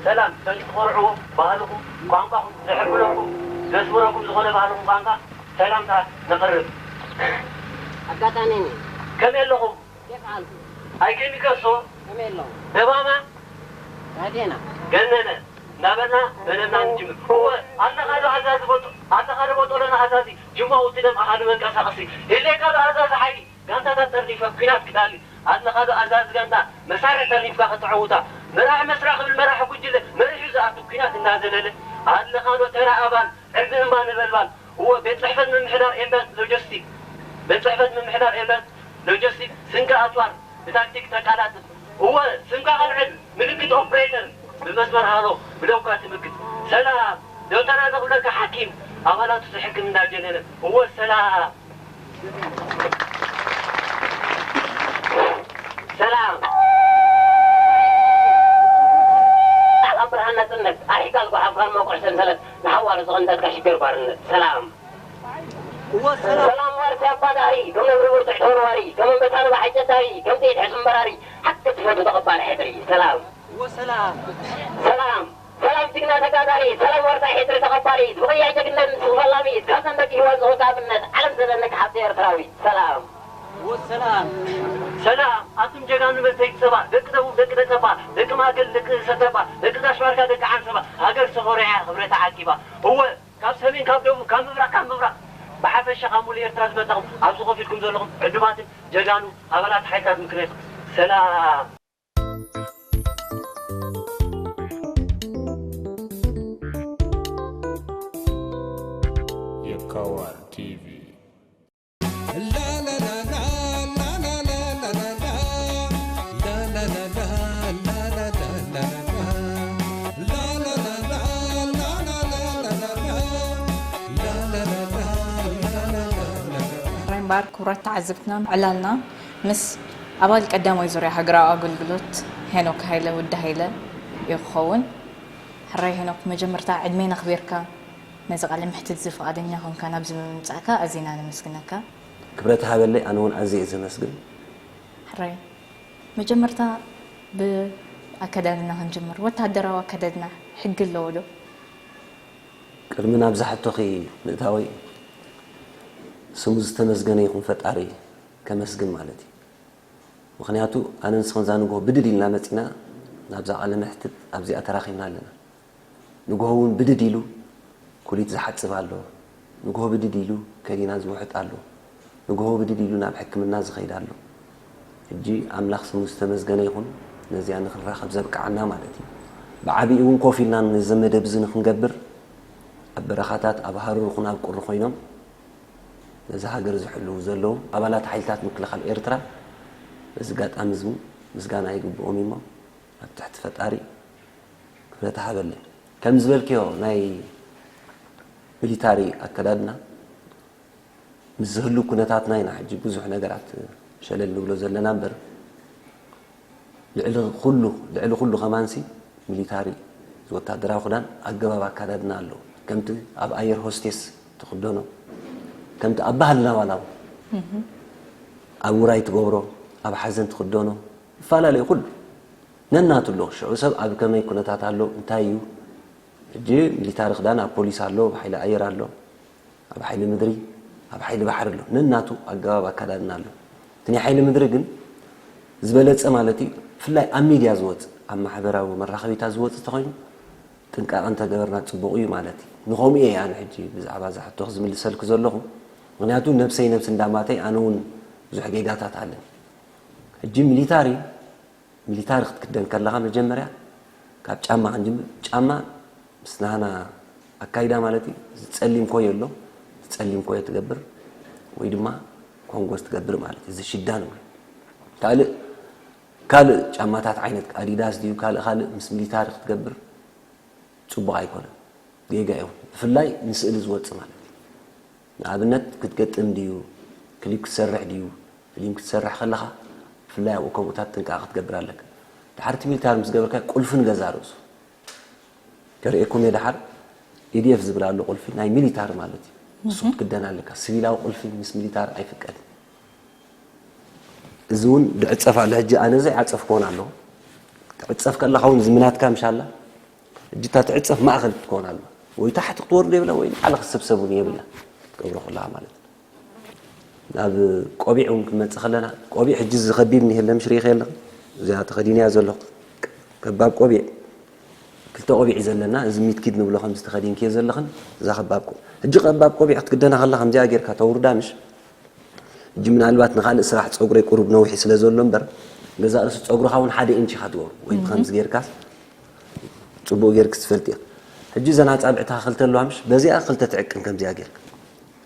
ሰላም፣ ሰልፊ ትኾርዕዎ ባህልኹም፣ ቋንቋኹም ዘሕብረኩም፣ ዘስምረኩም ዝኾነ ባህልኹም ቋንቋ ሰላምታ ነቕርብ። ኣጋጣሚ እኔ ከመይ ኣለኹም? ኬፍ ኣልኩ። ኣይከም ይከሶ? ከመይ ኣለኹም? ደባማ? ናቴና። ገነነ። እናበልና መደብና ንጅምር። እወ፣ ኣለኻ ዶ ኣዛዚ ቦጦ-፣ ኣለኻ ዶ ቦጦሎና ኣዛዚ? ጅማ ውትደም ኣሃዱ መንቀሳቐሲ። ህሌካ ዶ ኣዛዚ ሓይሊ? ጋንታታት ጠርኒፈ ኲናት ክዳሊ ኣለኻ ዶ ኣዛዚ ጋንታ መሳርሒ ጠርኒፍካ ከተዕውታ መራሒ መስራ ክብል መራሒ ጉጅለ መሪሑ ዝኣቱ ኲናት እናዘለለ ኣለኻ ዶ ተራ ኣባል ዕርዲ እምባ ነበልባል እወ ቤት ጽሕፈት ምምሕዳር ኤምባሲ ሎጂስቲክ ቤት ጽሕፈት ምምሕዳር ኤምባሲ ሎጂስቲክ ስንቂ ኣጽዋር ብታክቲክ ተቃላጥፍ እወ ስምካ ከልዕል ምልክት ኦፕሬተር ብመስመር ሃሎ ብደውካ ትምክት ሰላም ደውተራ ዘኽብለካ ሓኪም ኣባላቱ ዝሕክም እንዳጀነነ እወ ሰላም ሰላም ኣብ ብርሃን ናጽነት ኣርሒቃ ዝጓሓፍካ መቑሕ ሰንሰለት ንሓዋሩ ዝቐንጠጥካ ሽግር ባርነት ሰላም እወ ሰላም ሰላም ዋርሲ ኣባዳሪ ከም ነብሪ ብርቱዕ ተወርዋሪ ከም ኣንበሳ ንባሕ ጨዳሪ ከም ጥይት ሕሱም በራሪ ሓቂ ትፈቱ ተቐባሊ ሕድሪ ሰላም እወ ሰላም ሰላም ሰላም ጅግና ተጋዳሪ ሰላም ዋርሳይ ሕድሪ ተቐባሊት ብቕያ ጀግነት ንስኺ ፈላሚት ካብ ሰንደቂ ህይወት ዝኾንካ ኣብነት ዓለም ዘደንቅ ሓብቲ ኤርትራዊት ሰላም እወ ሰላም ሰላም ኣቱም ጀጋኑ መስተይቲ ጸባ ደቂ ደቡብ ደቂ ደቀባ ደቂ ማእከል ደቂ ሰተባ ደቂ ጋሽ ባርካ ደቂ ዓንሰባ ሃገር ሰኾርያ ክብረታ ዓቂባ እወ ካብ ሰሜን ካብ ደቡብ ካብ ምብራቕ ካብ ምብራቕ ብሓፈሻ ካብ ሙሉእ ኤርትራ ዝመጻኹም ኣብዚ ኮፍ ኢልኩም ዘለኹም ዕዱማትን ጀጋኑ ኣባላት ሓይልታት ምክልኻል ሰላም የካዋር ቲቪ። ራይ እምበኣር ክቡራት ተዓዘብትና ዕላልና ምስ ኣባል ቀዳማይ ዙርያ ሃገራዊ ኣገልግሎት ሄኖክ ሃይለ ወዲ ሃይለ እዩ ክኸውን። ሕራይ ሄኖክ መጀመርታ ዕድሜን ኣኽቢርካ ነዚ ቃለ መሕትት እዚ ፍቓደኛ ኮንካ ናብዚ ብምምጻእካ ኣዚና ነመስግነካ። ክብረት ሃበለይ ኣነ እውን ኣዝየ እየ ዘመስግን። ሕራይ መጀመርታ ብኣከዳድና ክንጅምር ወታሃደራዊ ኣከዳድና ሕጊ ኣለዎ ዶ? ቅድሚ ናብዛ ሕቶኺ ምእታወይ ስሙ ዝተመስገነ ይኹን ፈጣሪ ከመስግን ማለት እዩ። ምኽንያቱ ኣነን ንስኽን እዛ ንግሆ ብድድ ኢልና መፂና ናብዛ ቃለ መሕትት ኣብዚኣ ተራኺብና ኣለና። ንግሆ እውን ብድድ ኢሉ ኩሊት ዝሓፅብ ኣሎ። ንግሆ ብድድ ኢሉ ከኒና ዝውሕጥ ኣሎ። ንግሆ ብድድ ኢሉ ናብ ሕክምና ዝኸይድ ኣሎ። ሕጂ ኣምላኽ ስሙ ዝተመስገነ ይኹን ነዚኣ ንኽንራኸብ ዘብቅዓና ማለት እዩ። ብዓብዪ እውን ኮፍ ኢልና ነዚ መደብ እዚ ንኽንገብር ኣብ በረኻታት ኣብ ሃሩር ይኹን ኣብ ቁሪ ኮይኖም ነዛ ሃገር ዝሕልዉ ዘለዉ ኣባላት ሓይልታት ምክልኻል ኤርትራ በዚ ጋጣሚ እዚ እውን ምስጋና ይግብኦም እሞ ኣብ ትሕቲ ፈጣሪ ክብረት ሃበለይ። ከም ዝበልክዮ ናይ ሚሊታሪ ኣከዳድና ምስ ዝህሉ ኩነታትና ኢና ሕጂ ብዙሕ ነገራት ሸለል ንብሎ ዘለና እምበር ልዕሊ ኩሉ ልዕሊ ኩሉ ከማንሲ ሚሊታሪ እዚ ወታደራዊ ክዳን ኣገባብ ኣካዳድና ኣለዎ። ከምቲ ኣብ ኣየር ሆስቴስ ትኽደኖ ከምቲ ኣብ ባህልና ዋላ እውን ኣብ ውራይ ትገብሮ ኣብ ሓዘን ትኽደኖ ይፈላለዩ ኩሉ ነናቱ ኣሎ። ሽዑ ሰብ ኣብ ከመይ ኩነታት ኣሎ እንታይ እዩ ሕጂ ሚሊታሪ ክዳን ኣብ ፖሊስ ኣሎ ኣብ ሓይሊ ኣየር ኣሎ ኣብ ሓይሊ ምድሪ ኣብ ሓይሊ ባሕሪ ኣሎ ነናቱ ኣገባብ ኣካዳድና ኣሎ እቲ ናይ ሓይሊ ምድሪ ግን ዝበለፀ ማለት እዩ ብፍላይ ኣብ ሚድያ ዝወፅእ ኣብ ማሕበራዊ መራኸቢታት ዝወፅእ ተኾይኑ ጥንቃቐ እንተገበርና ፅቡቕ እዩ ማለት እዩ ንኸምኡ እየ ኣነ ሕጂ ብዛዕባ እዛ ሕቶ ዝምልሰልኪ ዘለኹ ምክንያቱ ነብሰይ ነብሲ እንዳማተይ ኣነ እውን ብዙሕ ጌጋታት ኣለን ሕጂ ሚሊታሪ ሚሊታሪ ክትክደን ከለኻ መጀመርያ ካብ ጫማ ክንጅምር ጫማ ምስ ናህና ኣካይዳ ማለት እዩ እዚ ጸሊም ኮዮ ኣሎ ጸሊም ኮዮ ትገብር ወይ ድማ ኮንጎስ ትገብር ማለት እዩ እዚ ሽዳ ንብሎ ካልእ ካልእ ጫማታት ዓይነት ኣዲዳስ ድዩ ካልእ ካልእ ምስ ሚሊታሪ ክትገብር ጽቡቕ ኣይኮነን ጌጋ እዩ ብፍላይ ንስእሊ ዝወጽእ ማለት እዩ ንኣብነት ክትገጥም ድዩ ክሊፕ ክትሰርሕ ድዩ ፊልም ክትሰርሕ ከለኻ ብፍላይ ኣብኡ ከምኡታት ጥንቃቐ ክትገብር ኣለካ። ድሓር እቲ ሚሊታሪ ምስ ገበርካዮ ቁልፊ ንገዛእ ርእሱ ከርእየኩም እየ ድሓር ኢዲኤፍ ዝብል ኣሎ ቁልፊ ናይ ሚሊታሪ ማለት እዩ ንሱ ክትክደን ኣለካ። ስቪላዊ ቁልፊ ምስ ሚሊታሪ ኣይፍቀድን። እዚ እውን ድዕፀፍ ኣሎ ሕጂ ኣነ ዘይዓፀፍክዎን ኣለኹ ትዕፀፍ ከለኻ እውን ዝምናትካ ምሻላ ሕጂ እታ ትዕጸፍ ማእኸል ክትከውን ኣለዋ። ወይ ታሕቲ ክትወርድ የብላ ወይ ንዓሊ ክትሰብሰብ እውን የብላ። ክትገብሮ ከለኻ ማለት እዩ። ናብ ቆቢዕ እውን ክንመጽእ ከለና፣ ቆቢዕ ሕጂ ዝኸቢብ ንሄለ ምሽ ርኢኸ የለኽን? እዚኣ ተኸዲንያ ዘለኹ ከባብ ቆቢዕ፣ ክልተ ቆቢዕ እዩ ዘለና። እዚ ሚትኪድ ንብሎ ከምዚ ተኸዲንክዮ ዘለኽን፣ እዛ ከባብ ቆቢዕ። ሕጂ ከባብ ቆቢዕ ክትክደና ከላ ከምዚኣ ጌርካ ተውርዳ ምሽ? ሕጂ ምናልባት ንኻልእ ስራሕ ጸጉረይ ቁሩብ ነዊሑ ስለ ዘሎ እምበር፣ ገዛእ ርእሱ ጸጉርኻ እውን ሓደ ኢንች ኢኻ ትገብሮ። ወይ ብኸምዚ ጌርካስ ጽቡቕ ጌርክ ትፈልጥ ኢኻ። ሕጂ እዘን ኣጻብዕትኻ ክልተ ኣለዋ ምሽ? በዚኣ ክልተ ትዕቅን ከምዚኣ ጌርካ።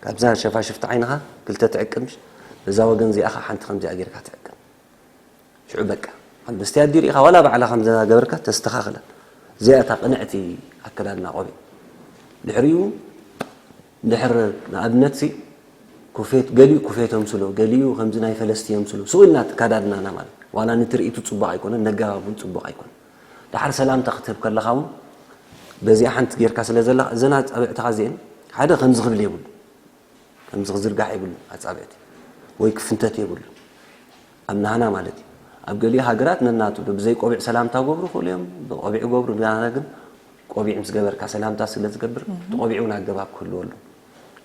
ካብዛ ሸፋሽፍቲ ዓይንኻ ክልተ ትዕቅን ምሽ? በዛ ወገን እዚኣ ኸዓ ሓንቲ ከምዚኣ ጌርካ ትዕቅን። ሽዑ በቃ። ኣብ መስትያት ድዩ ርኢኻ ዋላ ባዕላ ከምዛ ገበርካ ተስተኻኽላ። እዚኣ እታ ቅንዕቲ ኣከዳድና ቆቢዕ። ድሕሪኡ ድሕር ንኣብነት ሲ ኩፌት፣ ገሊኡ ኩፌት የምስሎ፣ ገሊኡ ከምዚ ናይ ፈለስቲ የምስሎ። ስቕ ኢልና ኣከዳድናና ማለት ዋላ ንትርኢቱ ጽቡቕ ኣይኮነን፣ ነገባብ እውን ጽቡቕ ኣይኮነን። ደሓር ሰላምታ ክትህብ ከለኻ እውን በዚኣ ሓንቲ ጌርካ ስለ ዘላ፣ እዘን ኣጻብዕትኻ እዚአን ሓደ ከምዚ ክብል የብሉ፣ ከምዚ ክዝርጋሕ የብሉ ኣጻብዕቲ፣ ወይ ክፍንተት የብሉ። ኣብ ናህና ማለት እዩ። ኣብ ገሊኡ ሃገራት ነናቱ ዶ ብዘይ ቆቢዕ ሰላምታ ገብሩ ክእሉ እዮም፣ ብቆቢዕ ገብሩ። ናህና ግን ቆቢዕ ምስ ገበርካ ሰላምታ ስለ ዝገብር፣ እቲ ቆቢዕ እውን ኣገባብ ክህልዎ ኣሎ።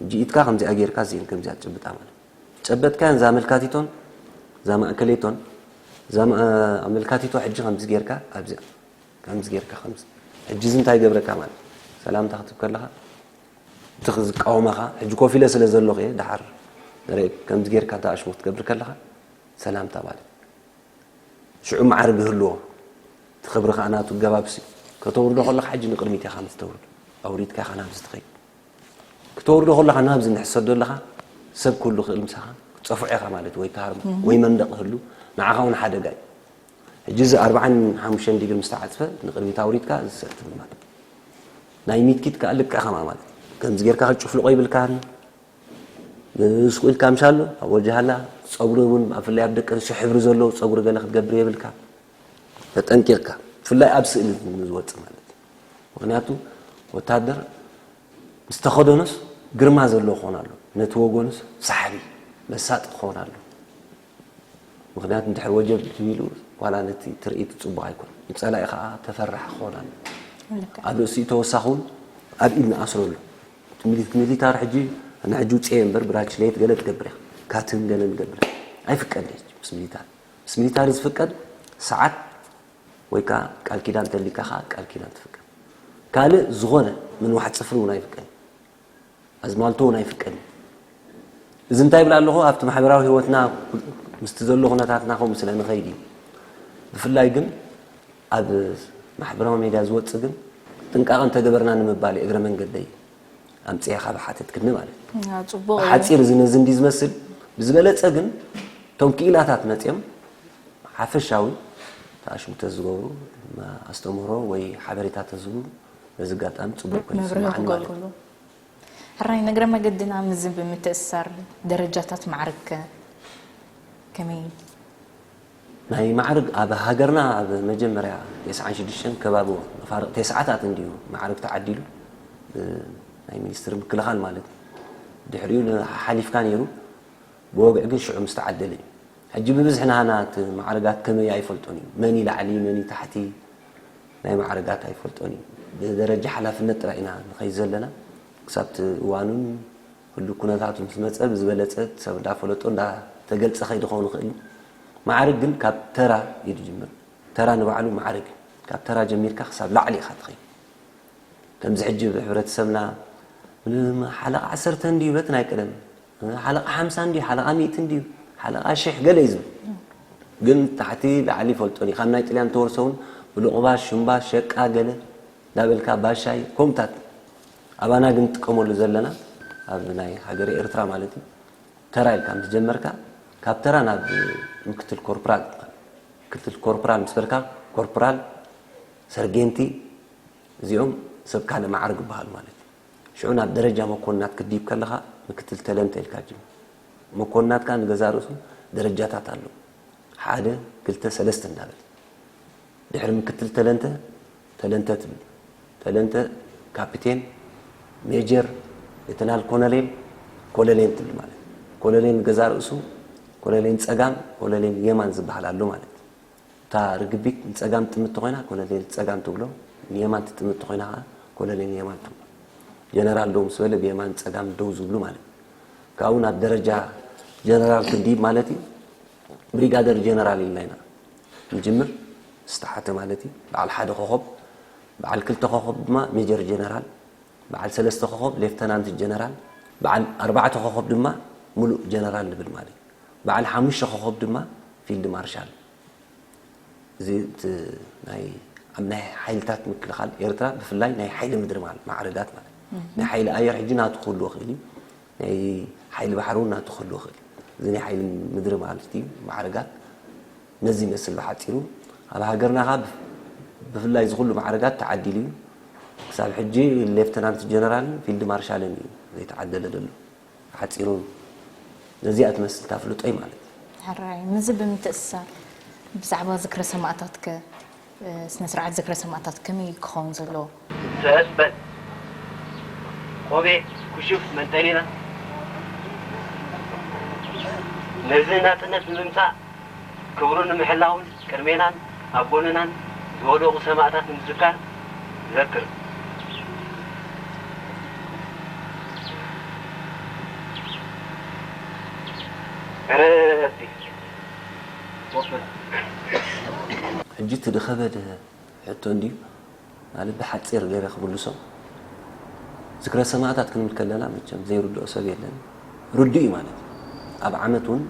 ሕጂ ኢድካ ከምዚኣ ጌርካ እዚአን ከምዚኣ ትጭብጣ ማለት። ጨበጥካያን እዛ ኣመልካቲቶን፣ እዛ ማእከሌቶን፣ እዛ ማ-፣ ኣመልካቲቶ ሕጂ ከምዚ ጌርካ ኣብዚኣ፣ ከምዚ ጌርካ ከምዚ። ሕጂ እዚ እንታይ ይገብረካ ማለት? ሰላምታ ክትብ ከለኻ፣ እቲ ዝቃወመኻ፣ ሕጂ ኮፍ ኢለ ስለ ዘለኹ እየ፣ ደሓር ደረ-፣ ከምዚ ጌርካ እታ ኣሽሙር ክትገብር ከለኻ፣ ሰላምታ ማለት። ሽዑ ማዕርግ ይህልዎ። እቲ ክብሪ ከኣ ናቱ ኣገባብሲ። ከተውርዶ ከለኻ ሕጂ ንቕድሚት ኢኻ ምስ ተውርዶ። ኣውሪድካ ኢኻ ናብዚ ትኸይድ። ክተውርዶ ከለኻ ናብዚ እንድሕር ትሰዶ ኣለኻ፣ ሰብ ክህሉ ክእል ምሳኻ፣ ክትጸፍዖ ኢኻ ማለት ወይ ትሃርሞ፣ ወይ መንደቕ ክህሉ፣ ንዓኻ እውን ሓደጋ እዩ። ሕጂ እዚ ኣርብዓን ሓሙሽተን ዲግሪ ምስ ተዓጽፈ፣ ንቕድሚት ኣውሪድካ፣ እዚ ሰጥ ትብል ማለት እዩ። ናይ ሚትኪት ከኣ ልክዕ ከምኣ ማለት እዩ። ከምዚ ጌርካ ክትጭፍልቖ ይብልካን፣ ምስ ኢልካ ምሻሎ፣ ኣብ ወጅሃላ፣ ጸጉሪ እውን፣ ብፍላይ ኣብ ደቂ ኣንስትዮ ሕብሪ ዘለዎ ጸጉሪ ገለ ክትገብር የብልካ። ተጠንቂቕካ፣ ብፍላይ ኣብ ስእሊ ንዝወጽእ ማለት እዩ። ምኽንያቱ፣ ወታደር ምስ ተኸደኖስ ግርማ ዘለዎ ክኸውን ኣሎ፣ ነቲ ወገኑስ ሰሓቢ፣ መሳጢ ክኸውን ኣሎ። ምኽንያቱ፣ እንድሕር ወጀብ ኢሉ፣ ዋላ ነቲ ትርኢት ጽቡቕ ኣይኮን፣ ንጸላኢ ከኣ ተፈራሒ ክኸውን ኣሎ። ልክዕ። ኣብ ርእሲኡ ተወሳኺ እውን ኣብ ኢድ ንኣስረሉ። እቲ ሚሊ-፣ ሚሊታር ሕጂ፣ ኣነ ሕጂ ውጽኤ እምበር፣ ብራችሌት ገለ ትገብር ኢኻ፣ ካትን ገለ ንገብር። ኣይፍቀድ እዩ ምስ ሚሊታር። ምስ ሚሊታሪ ዝፍቀድ ሰዓት ወይ ከኣ ቃል ኪዳን ተሊካ ከኣ ቃል ኪዳን ትፍቀድ። ካልእ ዝኾነ ምንዋሕ ጽፍሪ እውን ኣይፍቀድ። ኣዝማልቶ እውን ኣይፍቀድ። እዚ እንታይ ይብል ኣለኹ? ኣብቲ ማሕበራዊ ህይወትና ምስቲ ዘሎ ኩነታትና ከምኡ ስለ ንኸይድ እዩ። ብፍላይ ግን ኣብ ማሕበራዊ ሜድያ ዝወጽእ ግን ጥንቃቐ እንተገበርና ንምባል እዩ፣ እግረ መንገደይ ኣምጽኤ ካብ ሓተትክኒ ማለት እዩ። ኣዎ፣ ጽቡቕ እዩ። ብሓጺር እዚ ነዚ እንዲ ዝመስል፣ ብዝበለጸ ግን እቶም ክኢላታት መጺኦም ሓፈሻዊ ተኣሽሙ ተዝገብሩ፣ ኣስተምህሮ ወይ ሓበሬታ ተዝህቡ፣ በዚ ኣጋጣሚ ጽቡቕ ኮይኑ መብርሂ ይስምዓኒ ማለት እዩ። ክገብሩሉ። ሕራይ፣ ንእግረ መገድና ምስዚ ብምትእስሳር፣ ደረጃታት ማዕርግ ከ ከመይ? ናይ ማዕርግ ኣብ ሃገርና ኣብ መጀመርያ ተስዓን ሽዱሽተን ከባቢ መፋርቕ ተስዓታት እንድዩ ማዕርግ ተዓዲሉ፣ ብ-፣ ናይ ሚኒስትሪ ምክልኻል ማለት እዩ። ድሕሪኡ ሓሊፍካ ነይሩ፣ ብወግዒ ግን ሽዑ ምስ ተዓደለ እዩ። ሕጂ ብብዝሒ ናህና እቲ ማዕርጋት ከመይ ኣይፈልጦን እዩ። መን እዩ ላዕሊ፣ መን እዩ ታሕቲ፣ ናይ ማዕርጋት ኣይፈልጦን እዩ። ብደረጃ ሓላፍነት ጥራይ ኢና ንኸይድ ዘለና። ክሳብ እቲ እዋኑን ህሉው ኩነታቱ ምስ መጸ፣ ብዝበለጸ ሰብ እንዳፈለጦ እንዳተገልጸ ከይዲ ክኸውን ይኽእል እዩ። ማዕርግ ግን ካብ ተራ እዩ ዝጅምር። ተራ ንባዕሉ ማዕርግ እዩ። ካብ ተራ ጀሚርካ ክሳብ ላዕሊ ኢኻ ትኸይድ። ከምዚ ሕጂ ብሕብረተሰብና፣ ም-፣ ሓለቓ ዓሰርተ እንድዩ በቲ ናይ ቀደም፣ ሓለቓ ሓምሳ እንድዩ፣ ሓለቓ ሚእቲ እንድዩ፣ ሓለቓ ሽሕ ገለ እዩ ዝብል። ግን ታሕቲ ላዕሊ ይፈልጦን እዩ። ካብ ናይ ጥልያን ተወርሶ እውን ብሉቕ ባሽ፣ ሽምባሽ፣ ሸቃ ገለ እንዳበልካ ባሻይ፣ ከምኡታት። ኣባና ግን ንጥቀመሉ ዘለና፣ ኣብ ናይ ሃገረ ኤርትራ ማለት እዩ፣ ተራ ኢልካ ምስ ጀመርካ፣ ካብ ተራ ናብ ምክትል ኮርፖራል፣ ምክትል ኮርፖራል ምስ በልካ፣ ኮርፖራል፣ ሰርጌንቲ፣ እዚኦም ሰብ ካልእ ማዕርግ ይበሃሉ ማለት እዩ። ሽዑ ናብ ደረጃ መኮንናት ክትድይብ ከለኻ፣ ምክትል ተለንተ ኢልካ ጅምር። መኮንናት ከኣ ንገዛእ ርእሱ ደረጃታት ኣለዎ። ሓደ፣ ክልተ፣ ሰለስተ እንዳበለ። ድሕሪ ምክትል ተለንተ፣ ተለንተ ትብል። ተለንተ ካፒቴን፣ ሜጀር፣ ሌተናል ኮሎኔል፣ ኮሎኔል ትብል ማለት እዩ። ኮሎኔል ንገዛእ ርእሱ ኮሎኔል ጸጋም፣ ኮሎኔል የማን ዝበሃል ኣሎ ማለት እዩ። እታ ርግቢት ንጸጋም ትጥምት ተኾይና፣ ኮሎኔል ጸጋም ትብሎ፣ ንየማን ትጥምት ኮይና ከዓ ኮሎኔል ንየማን ትብሎ። ጀነራል ደው ምስ በለ ብየማን ጸጋም ደው ዝብሉ ማለት እዩ። ካብኡ ናብ ደረጃ ጀነራል ክንድይብ ማለት እዩ። ብሪጋደር ጀነራል ኢልና ኢና ንጅምር። ዝተሓተ ማለት እዩ። በዓል ሓደ ኮኸብ፣ በዓል ክልተ ኮኸብ ድማ ሜጀር ጀነራል፣ በዓል ሰለስተ ኮኸብ ሌፍተናንት ጀነራል፣ በዓል ኣርባዕተ ኮኸብ ድማ ሙሉእ ጀነራል ንብል ማለት እዩ። በዓል ሓሙሽተ ኮኸብ ድማ ፊልድ ማርሻል። እዚ እቲ ናይ ኣብ ናይ ሓይልታት ምክልኻል ኤርትራ ብፍላይ ናይ ሓይሊ ምድሪ ማለት ማዕረጋት ማለት ናይ ሓይሊ ኣየር ሕጂ ናቱ ክህሉ ይኽእል እዩ። ናይ ሓይሊ ባሕሪ እውን ናቱ ክህሉ ይኽእል እዩ። እዚ ናይ ሓይሊ ምድሪ ማለት እዩ ማዕረጋት ነዚ ይመስል ብሓፂሩ። ኣብ ሃገርና ካብ ብፍላይ እዚ ኩሉ ማዕረጋት ተዓዲሉ እዩ። ክሳብ ሕጂ ሌፍተናንት ጀነራልን ፊልድ ማርሻልን እዩ ዘይተዓደለ ዘሎ። ሓፂሩ ነዚኣ ትመስል እታ ፍልጦይ ማለት እዩ። ሕራይ፣ ምስዚ ብምትእስሳር ብዛዕባ ዝክረ ሰማእታትከ፣ እ፣ ስነ ስርዓት ዝክረ ሰማእታት ከመይ ክኸውን ዘለዎ? ሰስ በል። ቆቢዕ፣ ኩሹፍ፣ መንጠሊና ነዚ ናጽነት ንምምጻእ ክብሩ ንምሕላውን ቅድሜናን ኣብ ጎንናን ዝወደቑ ሰማእታት ንምዝካር ዘክር። ዕረፍቲ። ሕጂ እቲ ዝኸበደ ሕቶ እንድዩ፣ ማለት ብሓጺር ገይረ ክምልሶ፣ ዝክረ ሰማእታት ክንብል ከለና መቸም ዘይርድኦ ሰብ የለን። ርዱእ እዩ ማለት እዩ። ኣብ ዓመት እውን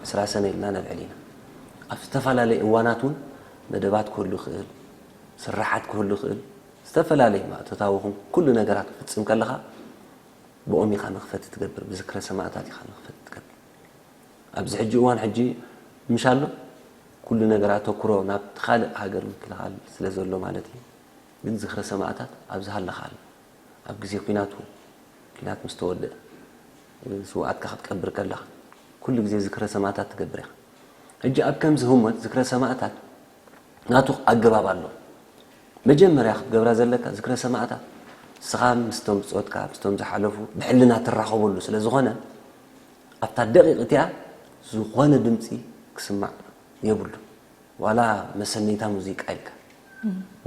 ዕስራ ሰነ ኢልና ነብዕል ኢና። ኣብ ዝተፈላለየ እዋናት እውን መደባት ክህሉ ይኽእል፣ ስራሓት ክህሉ ይኽእል፣ ዝተፈላለየ ማእቶታዊ ይኹን ኩሉ ነገራት ክትፍጽም ከለኻ ብኦም ኢኻ መኽፈቲ ትገብር፣ ብዝክረ ሰማእታት ኢኻ መኽፈቲ ትገብር። ኣብዚ ሕጂ እዋን ሕጂ ምሽ ኣሎ፣ ኩሉ ነገር ኣተኩሮ ናብቲ ካልእ ሃገር ምክልኻል ስለ ዘሎ ማለት እዩ። ግን ዝክረ ሰማእታት ኣብ ዝሃለኻ ኣሎ። ኣብ ግዜ ኲናት እውን፣ ኲናት ምስ ተወድአ፣ ስውኣትካ ክትቀብር ከለኻ፣ ኩሉ ግዜ ዝክረ ሰማእታት ትገብር ኢኻ። ሕጂ ኣብ ከምዚ ህሞት ዝክረ ሰማእታት ናቱ ኣገባብ ኣሎ። መጀመርያ ክትገብራ ዘለካ ዝክረ ሰማእታት ንስኻ ምስቶም ብጾትካ፣ ምስቶም ዝሓለፉ ብሕልና ትራኸበሉ ስለ ዝኾነ፣ ኣብታ ደቂቕ እቲኣ ዝኾነ ድምጺ ክስማዕ የብሉ። ዋላ መሰነይታ ሙዚቃ ኢልካ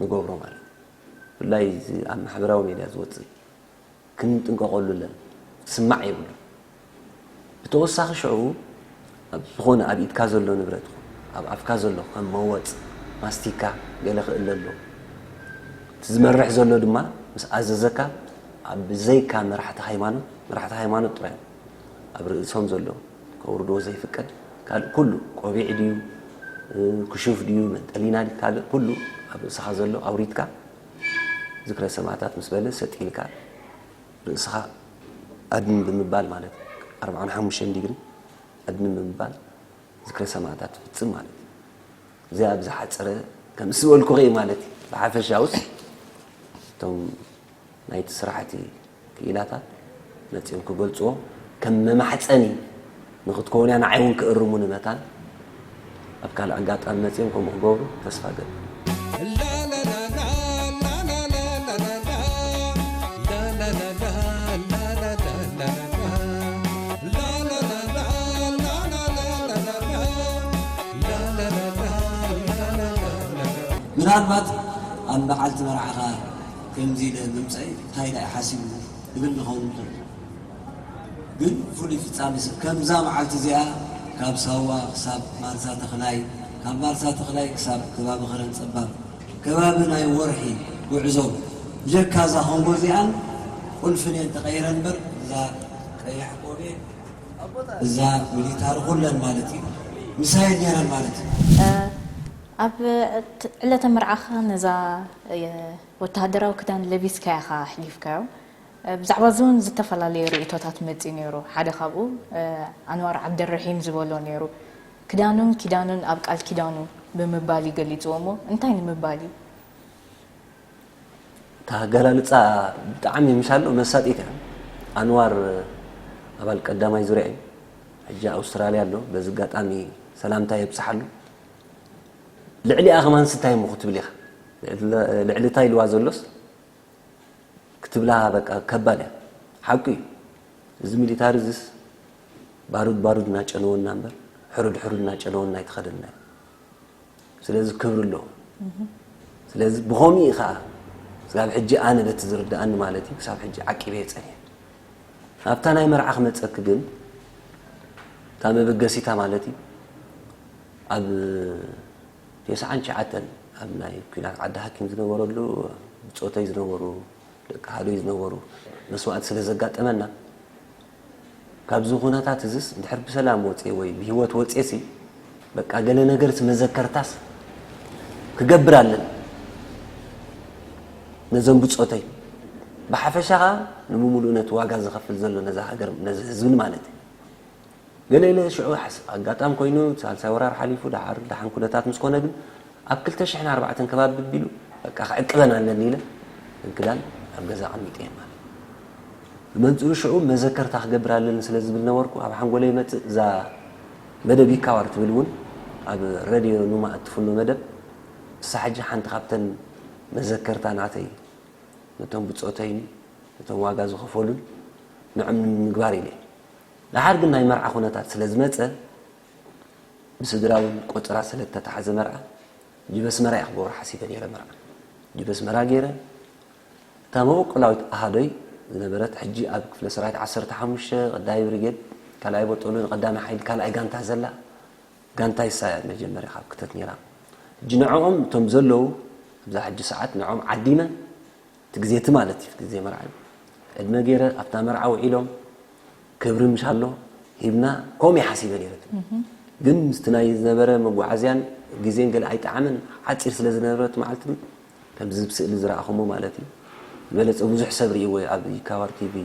ንገብሮ ማለት እዩ። ብፍላይ እዚ ኣብ ማሕበራዊ ሜድያ ዝወጽእ ክንጥንቀቐሉ ኣለና። ክስማዕ የብሉ። ብተወሳኺ ሽዑ ኣብ ዝኾነ ኣብ ኢድካ ዘሎ ንብረት ይኹን ኣብ ኣፍካ ዘሎ ከም መወጽ፣ ማስቲካ፣ ገለ ክእለ ኣለዎ። እቲ ዝመርሕ ዘሎ ድማ ምስ ኣዘዘካ ኣብ ብዘይካ መራሕቲ ሃይማኖት፣ መራሕቲ ሃይማኖት ጥራይ ኣብ ርእሶም ዘሎ ከውርድዎ ዘይፍቀድ ካልእ ኩሉ ቆቢዕ ድዩ፣ እ፣ ክሹፍ ድዩ፣ መንጠሊና ድዩ፣ ካልእ ኩሉ ኣብ ርእስኻ ዘሎ ኣውሪድካ ዝክረ ሰማእታት ምስ በለ ሰጥ ኢልካ ርእስኻ ኣድን ብምባል ማለት ኣርብዓን ሓሙሽተን ዲግሪ ኣድን ብምባል ዝክረ ሰማእታት ትፍጽም ማለት እዩ። እዚኣ ብዝሓጸረ ከም ዝበልኩኺ ማለት እዩ። ብሓፈሻውስ እቶም ናይቲ ስራሕቲ ክኢላታት መጺኦም ክገልጽዎ ከም መማሕጸኒ ንኽትከውን እያ፣ ንዓይ እውን ክእርሙኒ መታን ኣብ ካልእ ኣጋጣሚ መጺኦም ከምኡ ክገብሩ ተስፋ እገብር። ምናልባት ኣብ መዓልቲ መርዓኻ ከምዚ ኢለ ምምፀይ እንታይ ኢላ ሓሲቡ ዝብል ንኸውን ንኽእል። ግን ፍሉይ ፍጻሜ ሰብ ከምዛ መዓልቲ እዚኣ ካብ ሳዋ ክሳብ ማርሳ ተኽላይ፣ ካብ ማርሳ ተኽላይ ክሳብ ከባቢ ኸረን ጸባብ ከባቢ ናይ ወርሒ ጉዕዞ ብጀካ እዛ ኮንጎ እዚኣን ቁልፍን እየን ተቐይረን እምበር እዛ ቀያሕ ቆቢዕ እዛ ሚሊታሪ ኩለን ማለት እዩ ምሳይ ነይረን ማለት እዩ። ኣብ ዕለተ መርዓኻ ነዛ ወተሃደራዊ ክዳን ለቢስካ ኢኻ ኣሕሊፍካዮ። ብዛዕባ እዚ እውን ዝተፈላለዩ ርእይቶታት መፂኡ ነይሩ። ሓደ ካብኡ ኣንዋር ዓብደረሒም ዝበሎ ነይሩ። ክዳኑን ኪዳኑን ኣብ ቃል ኪዳኑ ብምባል እዩ ገሊፅዎ። እሞ እንታይ ንምባል እዩ? እታ ኣገላልፃ ብጣዕሚ ምሻሎ መሳጢት እያ። ኣንዋር ኣባል ቀዳማይ ዙርያ እዩ። ሕጂ ኣውስትራልያ ኣሎ። በዚ ኣጋጣሚ ሰላምታ የብፅሓሉ። ልዕሊኣ ከማን ስታይ እሞ ክትብል ኢኻ። ልዕሊ እንታይ ኢልዋ ዘሎስ ክትብላ በቃ ከባድ እያ። ሓቁ እዩ። እዚ ሚሊታሪ እዚስ ባሩድ ባሩድ እናጨነወና እምበር ሕሩድ ሕሩድ እናጨነወና ኣይተኸደና እዩ። ስለዚ ክብሪ ኣለዎ። ስለዚ ብኸምኡ እዩ ከዓ ክሳብ ሕጂ ኣነ በቲ ዝርድኣኒ ማለት እዩ፣ ክሳብ ሕጂ ዓቂበ እየ ጸኒሐ። ኣብታ ናይ መርዓ ክመጸኪ ግን፣ እታ መበገሲታ ማለት እዩ፣ ኣብ ተስዓን ትሽዓተን ኣብ ናይ ኲናት ዓዲ ሓኪም ዝነበረሉ፣ ብጾተይ ዝነበሩ፣ ደቂ ሓዶይ ዝነበሩ መስዋእቲ ስለ ዘጋጠመና፣ ካብዚ ኩነታት እዝስ እንድሕር ብሰላም ወፅየ ወይ ብህይወት ወፅየሲ፣ በቃ ገለ ነገርስ መዘከርታስ ክገብር ኣለኒ ነዞም ብፆተይ። ብሓፈሻ ኸዓ ንምሙሉእ ነቲ ዋጋ ዝኸፍል ዘሎ ነዛ ሃገር፣ ነዚ ህዝብን ማለት እዩ። ገለ ኢለ ሽዑ ሓስ-፣ ኣጋጣሚ ኮይኑ ሳልሳይ ወራር ሓሊፉ፣ ደሓር ደሓን ኩነታት ምስ ኮነ ግን ኣብ ክልተ ሽሕን ኣርባዕተን ከባቢ ቢሉ፣ በቃ ክዕቅበን ኣለኒ ኢለ እንክዳን ኣብ ገዛ ኣቐሚጠ እየ ማለት እዩ። ብመንፅሩ ሽዑ መዘከርታ ክገብር ኣለኒ ስለ ዝብል ነበርኩ፣ ኣብ ሓንጎለይ ይመፅእ። እዛ መደብ ይካዋር ትብል እውን ኣብ ረድዮ ኑማ እትፍኖ መደብ፣ እሳ ሕጂ ሓንቲ ካብተን መዘከርታ ናተይ፣ ነቶም ብፆተይን ነቶም ዋጋ ዝኸፈሉን ንዕም ንምግባር ኢለ። ደሓር ግን ናይ መርዓ ኩነታት ስለ ዝመፀ፣ ብስድራ እውን ቆፀራ ስለ እተታሓዘ መርዓ፣ ጅበ ኣስመራ እየ ክገብሮ ሓሲበ ነይረ መርዓ። ጅበ ኣስመራ ገይረ፣ እታ መበቆላዊት ኣሃዶይ ዝነበረት፣ ሕጂ ኣብ ክፍለ ሰራዊት ዓሰርተ ሓሙሽተ ቀዳማይ ብሪጌድ ካልኣይ ቦጦሎኒ ቀዳማይ ሓይሊ ካልኣይ ጋንታ ዘላ፣ ጋንታይ እሳ እያ መጀመርያ ካብ ክተት ነይራ። ሕጂ ንዕኦም እቶም ዘለዉ ኣብዛ ሕጂ ሰዓት ንዕኦም ዓዲመ፣ እቲ ግዜ እቲ ማለት እዩ፣ እቲ ግዜ መርዓ እዩ። ዕድመ ገይረ ኣብታ መርዓ ውዒሎም፣ ክብሪ ምሽ ኣሎ ሂብና፣ ከምኡ እየ ሓሲበ ነይረ። ግን ምስቲ ናይ ዝነበረ መጓዓዝያን ግዜን ገለ ኣይጠዓመን፣ ሓፂር ስለ ዝነበረት መዓልቲ፣ ከምዚ ብስእሊ ዝረኣኹሞ ማለት እዩ። ዝበለፀ ብዙሕ ሰብ ርእይዎ እዩ፣ ኣብ ይካባር ቲቪ፣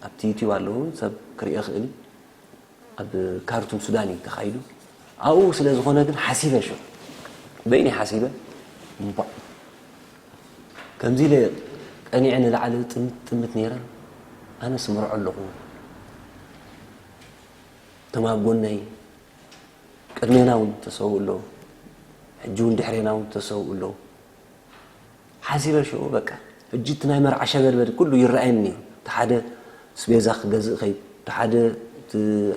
ኣብቲ ዩቲዩብ ኣለዉ፣ ሰብ ክርእዮ ይኽእል እዩ። ኣብ ካርቱም ሱዳን እዩ ተኻይዱ። ኣብኡ ስለ ዝኾነ ግን ሓሲበ ሽዑ፣ በይነይ ሓሲበ፣ እምቧእ፣ ከምዚ ኢለ ቀኒዐ ንላዕሊ ጥምት ጥምት ነይረ። ኣነስ መርዖ ኣለኹ። እቶም ኣብ ጎነይ ቅድሜና እውን ተሰውኡ ኣለዉ። ሕጂ እውን ድሕሬና እውን ተሰውኡ ኣለዉ። ሓሲበ ሽዑ በቃ፣ ሕጂ እቲ ናይ መርዓ ሸበድበድ ኩሉ ይረኣየኒ እዩ። እቲ ሓደ ስቤዛ ክገዝእ ከይድ፣ እቲ ሓደ እቲ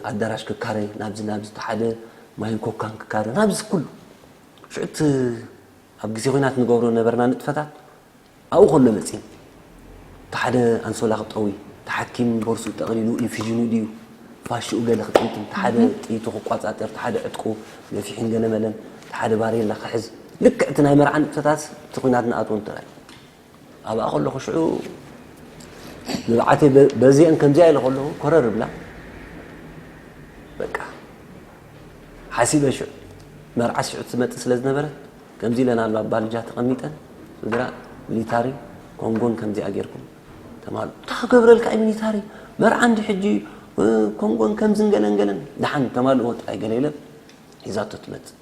ኣዳራሽ ክካረይ ናብዚ ናብዚ፣ እቲ ሓደ ማይን ኮካን ክካረ ናብዚ ኩሉ። ሽዑ እቲ ኣብ ግዜ ኲናት ንገብሮ ነበርና ንጥፈታት ኣብኡ ከሎ መጺኡ። እቲ ሓደ ኣንሶላ ክጠዊ፣ እቲ ሓኪም ቦርሱ ጠቕሊሉ ኢንፊዥኑ ድዩ ፋሽኡ ገለ ክጥምጥም፣ እቲ ሓደ ጥይቱ ክቋጻጸር፣ እቲ ሓደ ዕጥቁ ገፊሕን ገለመለን፣ እቲ ሓደ ባሬላ ክሕዝ። ልክዕ እቲ ናይ መርዓ ንጥፈታት እቲ ኲናት ንኣትዎ እንተራይ። ኣብኣ ከለኹ ሽዑ ንብዓተይ በ-፣ በዚአን ከምዚኣ ኢለ ከለኹ ኮረር ብላ። በቃ ሓሲበ ሽዑ መርዓስ ሽዑ ትመጽእ ስለ ዝነበረት፣ ከምዚ ኢለን ኣሎ ኣብ ባልጃ ተቐሚጠን፣ ስድራ ሚሊታሪ ኮንጎን ከምዚኣ ጌርኩም ተማልኡ። እንታይ ክገብረልካ እዩ ሚሊታሪ? መርዓ እንዲ ሕጂ፣ እ፣ ኮንጎን ከምዝን ገለን ገለን። ደሓን ተማልእዎ ጥራይ ገለ ኢለን ሒዛቶ ትመጽእ።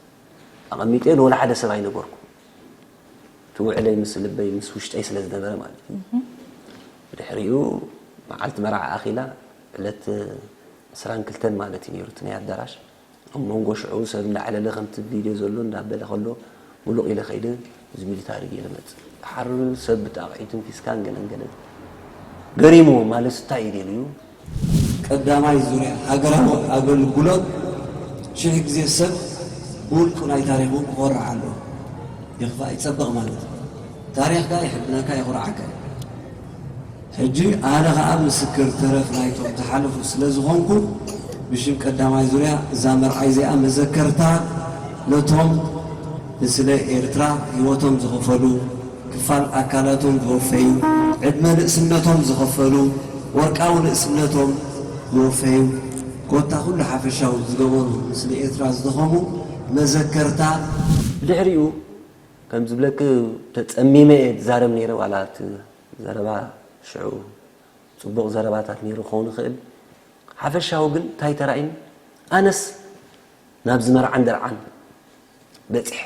ኣቐሚጠ ንወላ ሓደ ሰብ ኣይነገርኩ። እቲ ውዕለይ ምስ ልበይ፣ ምስ ውሽጠይ ስለ ዝነበረ ማለት እዩ። ብድሕሪኡ መዓልቲ መርዓ ኣኺላ፣ ዕለት ዕስራን ክልተን ማለት እዩ ነይሩ፣ እቲ ናይ ኣዳራሽ። ኣብ መንጎ ሽዑ ሰብ እንዳዕለለ፣ ከምቲ ቪድዮ ዘሎ እንዳበለ ከሎ፣ ሙሉቕ ኢለ ከይደ፣ እዚ ሚሊታሪ ገይረ መጽእ። ድሓር ሰብ ብጣቕዒትን ፊስካን ገለን ገለን ገሪምዎ፣ ማለት እንታይ እዩ ደልዩ? ቀዳማይ ዙርያ ሃገራዊ ኣገልግሎት ሽሕ ግዜ ሰብ ብውልቁ ናይ ታሪኹ ክኾርዕ ኣለዎ። ይኽፋእ ይጸብቕ ማለት እዩ። ታሪኽካ ይሕብነካ፣ የኹርዓካ እዩ። ሕጂ ኣነ ኸኣ ምስክር ተረፍ ናይቶም ዝሓለፉ ስለ ዝኾንኩ፣ ብሽም ቀዳማይ ዙርያ እዛ መርዓይ እዚኣ መዘከርታ ነቶም ንስለ ኤርትራ ህይወቶም ዝኸፈሉ፣ ክፋል ኣካላቶም ዝወፈዩ፣ ዕድመ ንእስነቶም ዝኸፈሉ፣ ወርቃዊ ንእስነቶም ዝወፈዩ፣ ኮታ ኩሉ ሓፈሻዊ ዝገበሩ፣ ንስለ ኤርትራ ዝደኸሙ መዘከርታ። ብድሕሪኡ ከም ዝብለኪ ተጸሚመ እየ ዝዛረብ ነይረ፣ ዋላ እቲ ዘረባ ሽዑ ጽቡቕ ዘረባታት ነይሩ ክኸውን ይኽእል። ሓፈሻዊ ግን እንታይ ተራእዩኒ? ኣነስ ናብዚ መርዓን ደርዓን በጺሐ።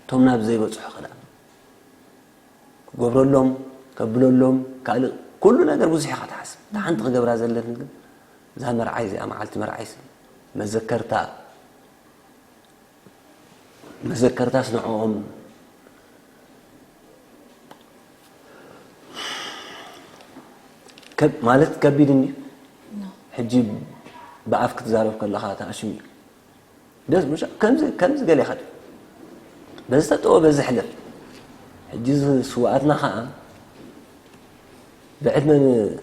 እቶም ናብ ዘይበጽሑ ከ ደኣ ክገብረሎም፣ ከብለሎም፣ ካልእ ኩሉ ነገር ብዙሕ ኢኻ ትሓስብ። እታ ሓንቲ ክገብራ ዘለኒ ግን እዛ መርዓይ እዚኣ፣ መዓልቲ መርዓይሲ መዘከርታ፣ መዘከርታስ ንዕኦም ከብ-፣ ማለት ከቢድ እንድዩ። ሕጂ ብኣፍ ክትዛረብ ከለኻ ተኣሽም እዩ። ደስ ምሽ-፣ ከምዚ፣ ከምዚ ገለ ኢኻ ትብል። በዚ ተጠወ፣ በዚ ሕለፍ። ሕጂ እዚ ስውኣትና ከዓ ብዕድመ ን-፣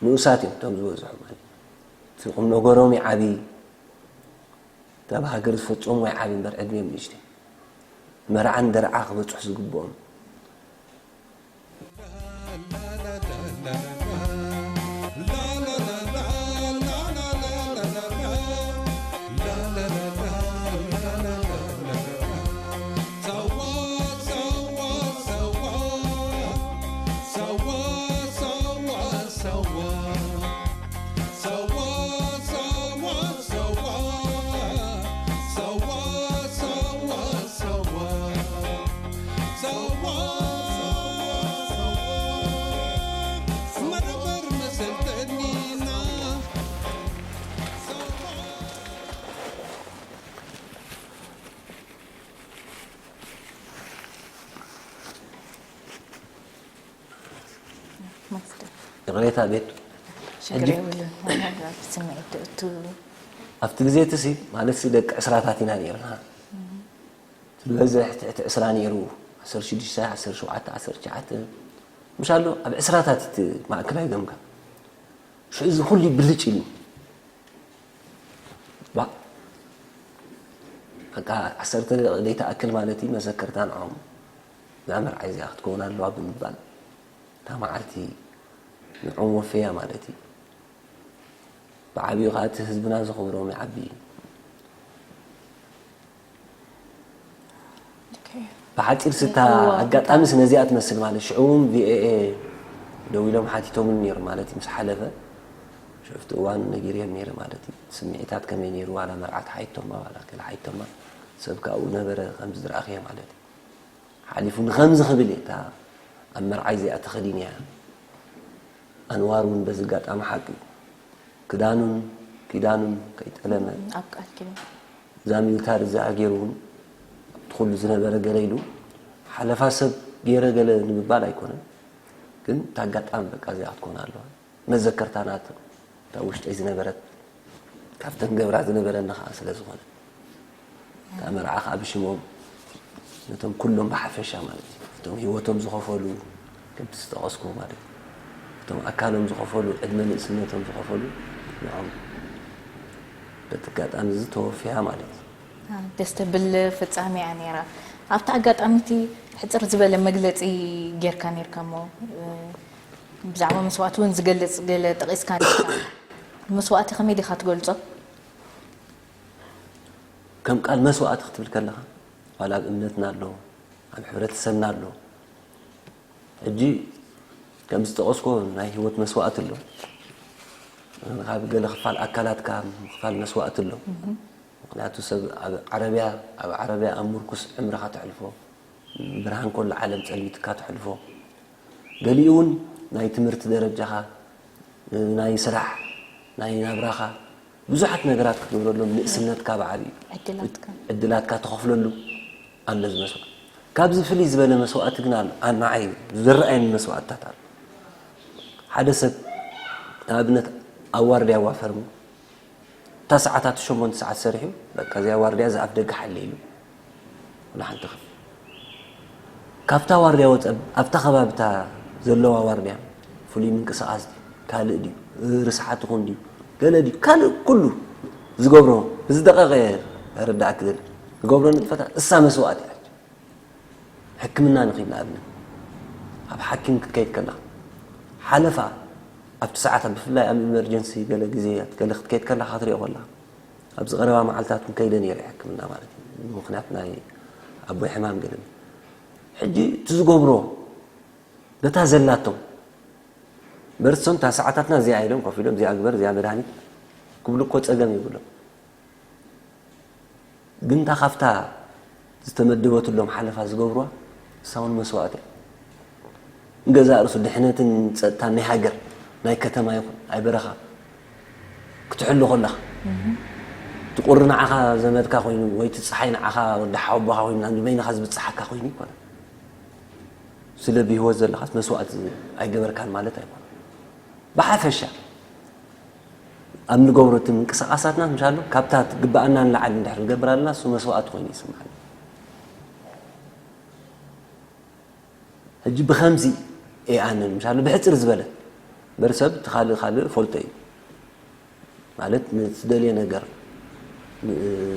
ንኡሳት እዮም እቶም ዝበዝሑ ማለት እዩ። እቲ ቁም ነገሮም ይዓብይ፣ እታ ኣብ ሃገር ዝፈፀሙ ይዓብይ እምበር ዕድመ እዮም ንእሽተይ። መርዓን ደርዓ ክበፅሑ ዝግብኦም። ይቕሬታ ቤት። ሽግር የብሉን። ስምዒት ትእቱ። ኣብቲ ግዜ እቲ ሲ ማለት ሲ ደቂ ዕስራታት ኢና ነርና። ዝበዝሕ ትሕቲ ዕስራ ነይሩ። ዓሰርተ ሽዱሽተ፣ ዓሰርተ ሸውዓተ፣ ዓሰርተ ትሽዓተ፣ ምሻሎ ኣብ ዕስራታት እቲ ማእከላይ ገምጋም። ሽዑ እዚ ኩሉ ብልጭ ኢሉ። ባ-፣ በቃ ዓሰርተ ደቂቕ ዘይትኣክል ማለት እዩ፣ መዘከርታ ንዖም። እዛ መርዓይ እዚኣ ክትከውን ኣለዋ ብምባል፣ እታ መዓልቲ ንዖም ወፈያ ማለት እዩ። ብዓቢኡ ከዓ እቲ ህዝብና ዘኽብሮም ይዓቢ እዩ። ኦኬ። ብሓፂር ስታ እዋ፣ ኣጋጣሚ ስነዚኣ ትመስል ማለት ሽዑ እውን ቪኦኤ ደው ኢሎም ሓቲቶምን ነይሩ ማለት እዩ። ምስ ሓለፈ ሽፍቲ እዋን ነጊርዮም ነይረ ማለት እዩ። ስምዒታት ከመይ ነይሩ ዋላ መርዓ ተሓይቶማ ዋላ ገለ ሓይቶማ ሰብ ካብኡ ነበረ ከምዚ ዝረኣኽዮ ማለት እዩ። ሓሊፉ ንኸምዚ ክብል እየ እታ ኣብ መርዓይ እዚኣ ተኸዲንያ። ኣንዋር እውን በዚ ኣጋጣሚ ሓቂ ክዳኑን ኪዳኑን ከይጠለመ ኣብ ቃል ኪዳን እዛ ሚልታር እዚኣ ገይሩ እውን ኣብቲ ኩሉ ዝነበረ ገለ ኢሉ ሓለፋ ሰብ ገይረ ገለ ንምባል ኣይኮነን። ግን እታ ኣጋጣሚ በቃ እዚኣ ክትኮን ኣለዋ። መዘከርታ ናቱ እታ ውሽጠይ ዝነበረት ካብተን ገብራ ዝነበረኒ ከዓ ስለ ዝኾነ እታ መርዓ ከዓ ብሽሞም ነቶም ኩሎም ብሓፈሻ ማለት እዩ እቶም ህይወቶም ዝኸፈሉ ከምቲ ዝጠቐስኩ ማለት እዩ እቶም ኣካሎም ዝኸፈሉ ዕድመ ንእስነቶም ዝኸፈሉ ንዖም በቲ ኣጋጣሚ እዚ ተወፍያ ማለት እዩ። ደስ ተብል ፍጻሜ እያ ነይራ። ኣብቲ ኣጋጣሚ እቲ ሕጽር ዝበለ መግለጺ ጌርካ ኔርካ እሞ ብዛዕባ መስዋእቲ እውን ዝገልጽ ገለ ጠቒስካ ኔርካ። መስዋእቲ ከመይ ዲኻ ትገልጾ? ከም ቃል መስዋእቲ ክትብል ከለኻ ዋላ ኣብ እምነትና ኣሎ፣ ኣብ ሕብረተሰብና ኣሎ። ሕጂ ከም ዝጠቐስኮ ናይ ህይወት መስዋእቲ ኣሎ። ካብ ገለ ክፋል ኣካላትካ ክፋል መስዋእቲ ኣሎ። ምክንያቱ ሰብ ኣብ ዓረብያ ኣብ ዓረብያ ኣብ ምርኩስ ዕምርኻ ተሕልፎ፣ ብርሃን ከሎ ዓለም ጸልሚትካ ተሕልፎ። ገሊኡ እውን ናይ ትምህርቲ ደረጃኻ፣ ናይ ስራሕ፣ ናይ ናብራኻ ብዙሓት ነገራት ክትገብረሎም ንእስነትካ ብዓብዩ ዕድላትካ። ዕድላትካ ትኸፍለሉ ኣሎ እዚ መስዋእቲ። ካብዚ ፍልይ ዝበለ መስዋእቲ ግን ኣሎ። ኣነ ንዓይ ዝረኣየኒ መስዋእትታት ኣሎ። ሓደ ሰብ ንኣብነት ኣብ ዋርድያ ዋፈርሙ እታ ሰዓታት ሸሞንተ ሰዓት ሰሪሑ በቃ እዚኣ ዋርድያ እዚ ኣፍ ደገ ሓለ ኢሉ ወላ ሓንቲ ክፍ ካብታ ዋርድያ ወፀ ኣብታ ከባብታ ዘለዋ ዋርድያ ፍሉይ ምንቅስቃስ ድዩ ካልእ ድዩ ርስሓት ይኹን ድዩ ገለ ድዩ ካልእ ኩሉ ዝገብሮ ብዝደቀቀ ረዳእክ ዝገብሮ ንጥፈታት እሳ መስዋእቲ እያ። ሕክምና ንኺድ ንኣብነት ኣብ ሓኪም ክትከይድ ከለኻ ሓለፋ ኣብቲ ሰዓት ብፍላይ ኣብ ኢመርጀንሲ ገለ ግዜ ገለ ክትከይድ ከለኻ ክትሪኦ ከለኻ ኣብዚ ቀረባ መዓልታት ከይደ ነይረ ሕክምና ማለት እዩ ብምኽንያት ናይ ኣቦይ ሕማም ገለ ሕጂ እቲ ዝገብሮ ነታ ዘላቶም በርሶም እታ ሰዓታትና እዚኣ ኢሎም ኮፍ ኢሎም እዚኣ ግበር እዚኣ መድሃኒት ክብሉ እኮ ፀገም የብሎም። ግን እታ ካብታ ዝተመደበትሎም ሓለፋ ዝገብርዋ እሳ እውን መስዋእቲ እያ። ንገዛእ ርእሱ ድሕነትን ፀጥታን ናይ ሃገር ናይ ከተማ ይኹን ናይ በረኻ ክትሕሉ ከለኻ እቲ ቁሪ ንዓኻ ዘመድካ ኮይኑ ወይ እቲ ፀሓይ ንዓኻ ወዲ ሓወቦኻ ኮይኑ ናብ በይንኻ ዝብፅሓካ ኮይኑ ይኮነ። ስለ ብህይወት ዘለኻስ መስዋእቲ ኣይገበርካን ማለት ኣይኮነን። ብሓፈሻ ኣብ ንገብሮ እቲ ምንቅስቃሳትና ምሻሉ ካብታ ትግበኣና ንላዕሊ እንድሕር ንገብር ኣለና እሱ መስዋእቲ ኮይኑ ይስምዓኒ። ሕጂ ብኸምዚ እየ ኣነ ምሻሉ ብሕፅር ዝበለ በርሰብ እቲ ካልእ ካልእ ፈልጦ እዩ ማለት ንትደልዮ ነገር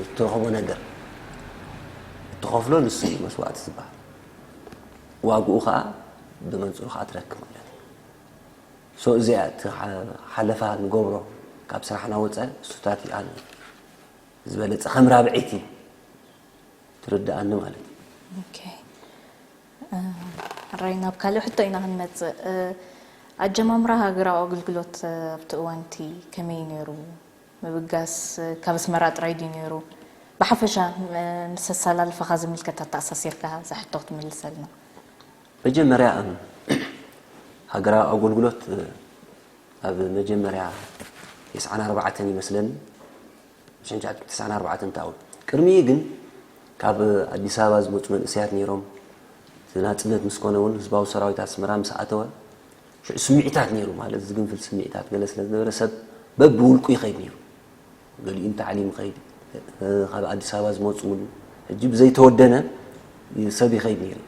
እትረኸቦ ነገር እትኸፍሎ ንሱ እዩ መስዋእቲ ዝበሃል። ዋግኡ ከዓ ብመንፅሩ ከዓ ትረክብ ማለት እዩ። ሶ እዚኣ እቲ ሓለፋ ንገብሮ ካብ ስራሕና ወፃኢ እሱታት እዩ ኣነ ዝበለፀ ከም ራብዐይቲ ትርድኣኒ ማለት እዩ። ራይ ናብ ካልእ ሕቶ ኢና ክንመፅእ። ኣጀማምራ ሃገራዊ ኣገልግሎት ኣብቲ እዋንቲ ከመይ ነይሩ? ምብጋስ ካብ ኣስመራ ጥራይ ድዩ ነይሩ? ብሓፈሻ ምስ ኣሰላልፋኻ ዝምልከት ኣተኣሳሲርካ እዛ ሕቶ ክትምልሰልና። መጀመርያ ሃገራዊ ኣገልግሎት ኣብ መጀመርያ ተስዓን ኣርባዕተን ይመስለኒ ሽንሻት ተስዓን ኣርባዕተን ተኣው ቅድሚኡ ግን ካብ ኣዲስ ኣበባ ዝመፁ መንእሰያት ነይሮም። ናፅነት ምስ ኮነ እውን ህዝባዊ ሰራዊት ኣስመራ ምስ ኣተወ ሽዑ ስምዒታት ነይሩ ማለት ዝግንፍል ስምዒታት ገለ ስለ ዝነበረ ሰብ በብውልቁ ይኸይድ ነይሩ። ገሊኡም ታዕሊም ይኸይድ ካብ ኣዲስ ኣበባ ዝመፁ እውን ሕጂ ብዘይተወደነ ሰብ ይኸይድ ነይሩ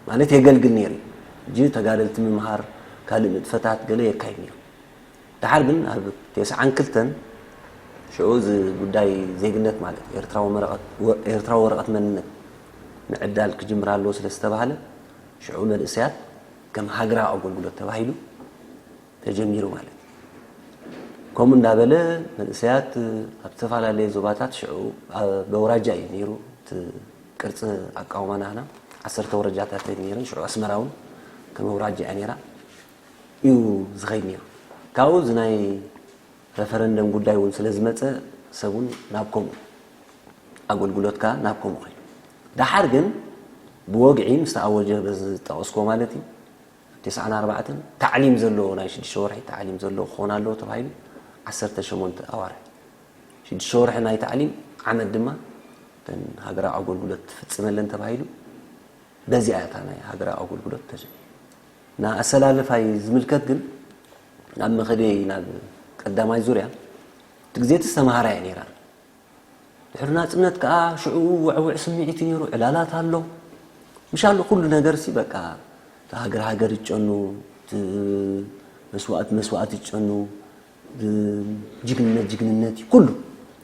ማለት የገልግል ነይሩ። ሕጂ ተጋደልቲ ምምሃር ካልእ ንጥፈታት ገለ የካይድ ነይሩ። ደሓር ግን ኣብ ተስዓን ክልተን ሽዑ እዚ ጉዳይ ዜግነት ማለት ኤርትራዊ መረቐት ኤርትራዊ ወረቐት መንነት ምዕዳል ክጅምር ኣለዎ ስለ ዝተባህለ ሽዑ መንእሰያት ከም ሃገራዊ ኣገልግሎት ተባሂሉ ተጀሚሩ ማለት እዩ። ከምኡ እንዳበለ መንእሰያት ኣብ ዝተፈላለየ ዞባታት ሽዑ በውራጃ እዩ ነይሩ እቲ ቅርፂ ኣቃውማ ናህና ዓሰርተ ወረጃታት ነይረን ሽዑ ኣስመራ እውን ከም ኣውራጃ እያ ነይራ እዩ ዝኸይድ ነይሩ። ካብኡ እዚ ናይ ረፈረንደም ጉዳይ እውን ስለ ዝመፀ ሰብ እውን ናብ ከምኡ ኣገልግሎትካ ናብ ከምኡ ኸይዱ። ደሓር ግን ብወግዒ ምስ ተኣወጀ በዚ ዝጠቐስኮ ማለት እዩ ተስዓን ኣርባዕተን ታዕሊም ዘለዎ ናይ ሽዱሽተ ወርሒ ታዕሊም ዘለዎ ክኾን ኣለዎ ተባሂሉ ዓሰርተ ሸሞንተ ኣዋርሕ ሽዱሽተ ወርሒ ናይ ታዕሊም ዓመት ድማ ተን ሃገራዊ ኣገልግሎት ትፍፅመለን ተባሂሉ በዚኣ እታ ናይ ሃገራዊ ኣገልግሎት ተጀ ንኣሰላልፋይ ዝምልከት ግን ናብ መኸደይ ናብ ቀዳማይ ዙርያ እቲ ግዜ እቲ ዝተምሃራ እያ ነይራ። ድሕሪ ናፅነት ከዓ ሽዑ ውዕውዕ ስምዒት እዩ ነይሩ፣ ዕላላት ኣሎ። ምሻሉ ኩሉ ነገር ሲ በቃ እቲ ሃገር ሃገር ይጨኑ፣ እቲ መስዋእት መስዋእት ይጨኑ፣ ጅግንነት ጅግንነት እዩ ኩሉ።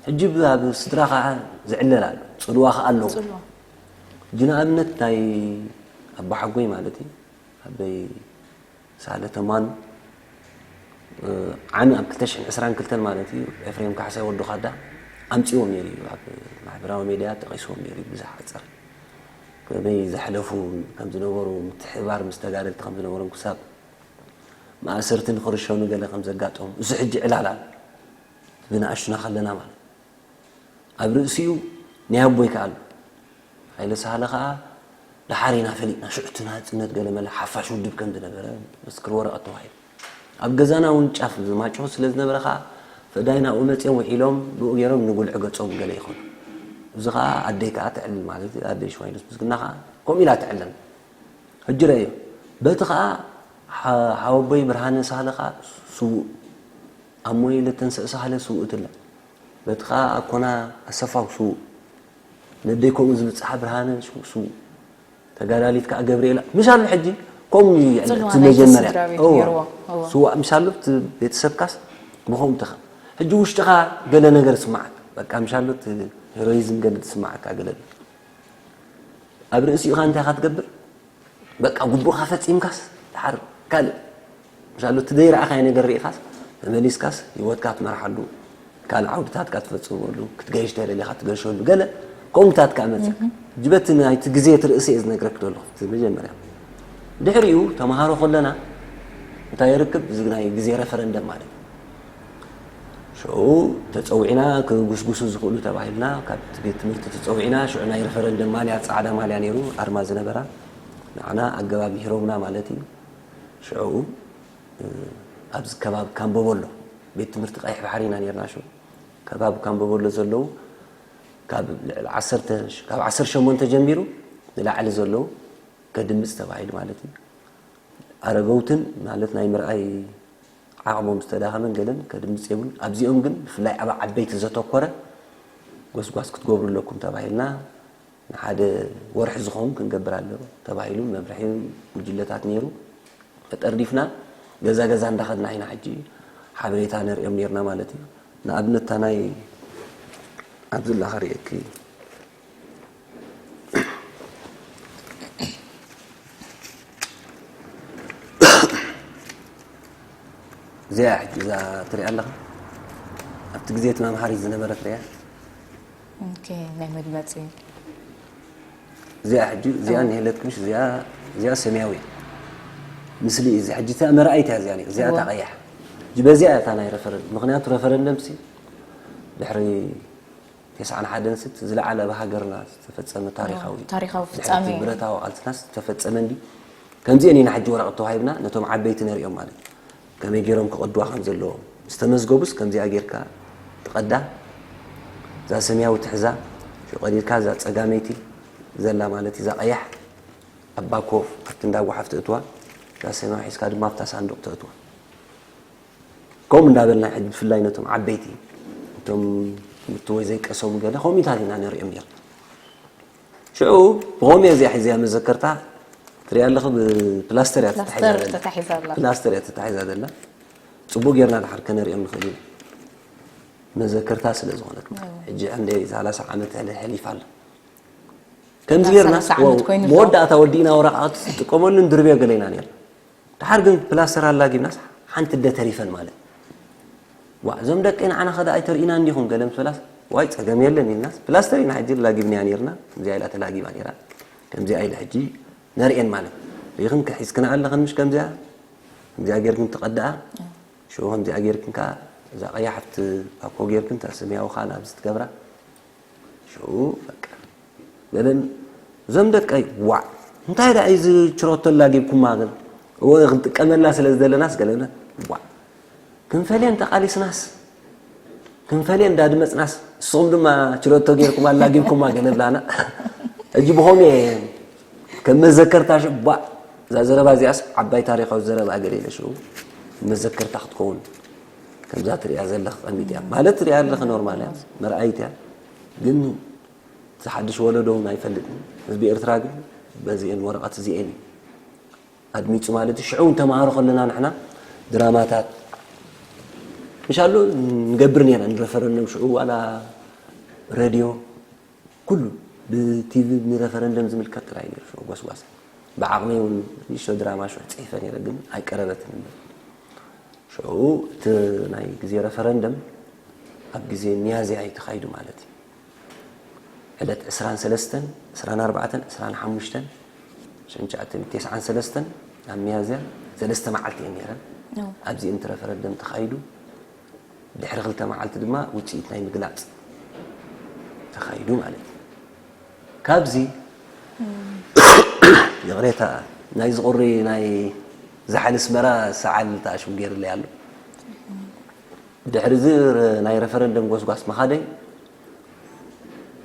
ሕጂ ኣብ ስድራ ከዓ ዝዕለል ኣሎ፣ ፅልዋ ከዓ ኣለዎ። ሕጂ ንኣብነት ናይ ኣቦሓጎይ ማለት እዩ ኣበይ ሳለ ተማኑ ዓሚ ኣብ ክልተ ሽሕን ዕስራን ክልተን ማለት እዩ ኤፍሬም ካሕሳይ ወዲ ካዳ ኣምፂዎም ነይሩ እዩ ኣብ ማሕበራዊ ሜድያ ጠቂስዎም ነይሩ እዩ ብዝሓፀር ከመይ ዘሕለፉ ከም ዝነበሩ ምትሕብባር ምስ ተጋደልቲ ከም ዝነበሮም ክሳብ ማእሰርቲ ንክርሸኑ ገለ ከም ዘጋጠሙ እዚ ሕጂ ዕላል ኣሎ ብንኣሽቱና ከለና ማለት ኣብ ርእሲኡ ናይ ኣቦይ ከኣ ኣሎ። ሃይለ ሳህለ ከኣ ደሓር ኢና ፈሊጥና ሽዑ እቲ ናጽነት ገለ መለ ሓፋሽ ውድብ ከም ዝነበረ ምስክር ወረቐት ተዋሂቡ። ኣብ ገዛና እውን ጫፍ ማጭሆ ስለ ዝነበረ ከኣ ፈዳይ ናብኡ መጺኦም ውዒሎም ብኡ ገይሮም ንጉልዒ ገጾም ገለ ይኾኑ። እዚ ከኣ ኣደይ ከኣ ትዕልል ማለት እዩ። ኣደይ ሽዋይኖስ ምስግና ከኣ ከምኡ ኢላ ትዕለም። ሕጂ ረእዮ። በቲ ከኣ ሓወቦይ ብርሃነ ሳህለ ከኣ ስዉእ ኣብ ሞይ ለተንስእ ሳህለ ስውእትለ በቲ ኸዓ ኣኮና ኣሰፋው ስውእ ነደይ ከምኡ ዝብፅሓ ብርሃነ ስውእ ተጋዳሊት ከዓ ገብርኤላ ምሻሉ ሕጂ ከምኡ እዩ የዕለ እቲ መጀመርያ ስዋእ ምሻሉ እቲ ቤተሰብካስ ብኸምኡ ተኸ ሕጂ ውሽጥኻ ገለ ነገር ስማዓካ በቃ ምሻሉ ሄሮይዝም ገለ ትስማዓካ ገለ ኣብ ርእሲኡ ኸዓ እንታይ ኢኻ ትገብር በቃ ጉቡእካ ፈጺምካስ ድሓር ካልእ ምሻሉ እቲ ዘይረኣኻዮ ነገር ርኢኻስ ተመሊስካስ ህይወትካ ትመርሓሉ ካልእ ዓውድታትካ ትፈጽመሉ ክትገይሽ ተደሊኻ ትገሸሉ ገለ ከምኡታት ከዓ መፅእ ሕጂ በቲ ናይቲ ግዜ እቲ ርእሲ እየ ዝነግረክ ዘለኹ እቲ መጀመርያ ድሕሪኡ ተምሃሮ ከለና እንታይ የርክብ እዚ ናይ ግዜ ረፈረንደም ማለት እዩ ሽዑ ተፀዊዕና ክጉስጉሱ ዝኽእሉ ተባሂልና ካብቲ ቤት ትምህርቲ ተፀዊዕና ሽዑ ናይ ረፈረንደም ማልያ ፃዕዳ ማልያ ነይሩ ኣርማ ዝነበራ ንዓና ኣገባብ ምሂሮምና ማለት እዩ ሽዑ ኣብዚ ከባቢ ካምቦቦሎ ቤት ትምህርቲ ቀይሕ ባሕሪ ኢና ነርና ሽዑ ከባቢ ካምቦቦሎ ዘለዉ ካብ ልዕሊ ዓሰርተ ካብ ዓሰርተ ሸሞንተ ጀሚሩ ንላዕሊ ዘለዉ ከድምፅ ተባሂሉ ማለት እዩ ኣረገውትን ማለት ናይ ምርኣይ ዓቕሞም ዝተዳኸመን ገለን ከድምፅ የብሉ ኣብዚኦም ግን ብፍላይ ኣብ ዓበይቲ ዘተኮረ ጎስጓስ ክትገብሩ ኣለኩም ተባሂልና ንሓደ ወርሒ ዝኸውን ክንገብር ኣለዎ ተባሂሉ መምርሒ ጉጅለታት ነይሩ። ተጠርዲፍና ገዛ ገዛ እንዳኸድና ኢና ሕጂ ሓበሬታ ነርእዮም ነርና ማለት እዩ። ንኣብነት እታ ናይ ኣብዚ ላ ከርእየኪ። እዚኣ ሕጂ እዛ ትሪኣ ኣለኻ ኣብቲ ግዜ እቲ መምሃሪ ዝነበረት ሪኣ። ናይ መግለፂ እዚኣ ሕጂ እዚኣ ንሄለትክምሽ እዚኣ እዚኣ ሰማያዊ እያ። ምስሊ እዚ ሕጂ እታ መርኣይት እያ እዚኣ እዚኣ እታ ቀያሕ ሕጂ በዚኣ እያ እታ ናይ ረፈረንደም ምክንያቱ ረፈረንደም ሲ ድሕሪ ተስዓን ሓደን ስት ዝለዓለ ኣብ ሃገርና ዝተፈፀመ ታሪካዊ ታሪካዊ ፍፃሜ ብረታዊ ቃልስና ዝተፈፀመ እንዲ ከምዚአን ኢና ሕጂ ወረቐት ተዋሂብና ነቶም ዓበይቲ ነሪኦም ማለት እዩ። ከመይ ገይሮም ክቐድዋ ከም ዘለዎም ዝተመዝገቡስ ከምዚኣ ጌርካ ትቐዳ። እዛ ሰማያዊ ትሕዛ ሽቆዲድካ እዛ ፀጋመይቲ ዘላ ማለት እዛ ቀያሕ ኣብ ባኮ ኣብቲ እንዳ ጓሓፍ ተእትዋ እዛ ሰማያዊ ሒዝካ ድማ ኣብታ ሳንዱቕ ተእትዋ። ከምኡ እንዳበልና ሕጂ ብፍላይ ነቶም ዓበይቲ እቶም ትምህርቲ ወይ ዘይቀሰሙ ገለ ከምኡታት ኢና ንሪኦም ነርና። ሽዑ ብኸምኡ እያ እዚኣ ሒዘያ መዘከርታ ትሪኣ ኣለኺ ብፕላስተር እያ ተታሒዛ ፕላስተር ዘላ ተታሒዛ ኣላ ፕላስተር እያ ተታሒዛ ዘላ። ፅቡቅ ጌርና ድሓር ከነሪኦም ንኽእል ኢና መዘከርታ ስለ ዝኾነት ማለት ሕጂ እንደ ሰላሳ ዓመት ያለ ሕሊፍ ኣሎ። ከምዚ ጌርና ሰላሳ ዓመት ኮይኑ ኣሎ። መወዳእታ ወዲእና ወረቃቅቲ ዝጥቀመሉ ንድርብዮ ገለ ኢና ነርና። ድሓር ግን ፕላስተር ኣላጊብናስ ሓንቲ እደ ተሪፈን ማለት ዋ እዞም ደቂ ንዓና ኸዳ ኣይተርእዩና እንዲኹም ገለ ምስ በላስ ዋይ ፀገም የለን ኢልናስ ፕላስተር ኢና ሕጂ ላጊብናያ ነርና። ከምዚኣ ኢላ ተላጊባ ነራ። ከምዚኣ ኢለ ሕጂ ነርእየን ማለት ርኢኽን ክሒዝክና ኣለኽን ምሽ ከምዚኣ ከምዚኣ ጌርክን ትቐድኣ ሽዑ ከምዚኣ ጌርክን ከዓ እዛ ቀያሕ ኣብቲ ባኮ ጌርክን እታ ሰማያዊ ከዓ ናብዚ ትገብራ ሽዑ በቃ ገለን እዞም ደቀይ ዋዕ እንታይ ደኣ እዚ ችሮቶ ላጊብኩማ ግን እወ ክንጥቀመላ ስለ ዝደለናስ ገለና ዋዕ ክንፈልየን ተቓሊስናስ ክንፈልየን እንዳድመፅናስ ንስኹም ድማ ችሮቶ ጌርኩም ኣላጊብኩማ ገለ ብላና። ሕጂ ብኸምኡ እየ ከም መዘከርታ ሽባዕ እዛ ዘረባ እዚኣስ ዓባይ ታሪኻዊ ዘረባ ገለ ኢለ ሽዑ መዘከርታ ክትከውን ከምዛ ትሪኣ ዘለኽ ቀሚጥ እያ ማለት ትሪኣ ኣለኽ ኖርማል እያ መርኣይት እያ ግን ዝሓድሽ ወለዶ እውን ኣይፈልጥን ህዝቢ ኤርትራ ግን በዚአን ወረቐት እዚአን እዩ ኣድሚፁ ማለት እዩ። ሽዑ እውን ተምሃሮ ከለና ንሕና ድራማታት ምሻሉ ንገብር ነርና ንረፈረንደም ሽዑ ዋላ ረድዮ ኩሉ ብቲቪ ንረፈረንደም ዝምልከት ጥራይ ነይሩ ሽዑ ጎስጓስ። ብዓቕመይ እውን ንእሽቶ ድራማ ሽዑ ፅሒፈ ነይረ ግን ኣይቀረበትን እምበር ሽዑ እቲ ናይ ግዜ ረፈረንደም ኣብ ግዜ ሚያዝያ እዩ ተኻይዱ ማለት እዩ። ዕለት ዕስራን ሰለስተን፣ ዕስራን ኣርባዕተን፣ ዕስራን ሓሙሽተን፣ ሽሕን ትሽዓተ ሚእትን ተስዓን ሰለስተን ኣብ ሚያዝያ ሰለስተ መዓልቲ እየን ነይረን። ኣብዚአን እቲ ረፈረንደም ተኻይዱ ድሕሪ ክልተ መዓልቲ ድማ ውፅኢት ናይ ምግላፅ ተኻይዱ ማለት እዩ። ካብዚ ይቕሬታ ናይዚ ቁሪ ናይ ዝሓል ኣስመራ ሰዓል ተኣሽሙ ገይርለይ ኣሎ። ድሕሪ እዚ ናይ ረፈረንደም ጎስጓስ ምኻደይ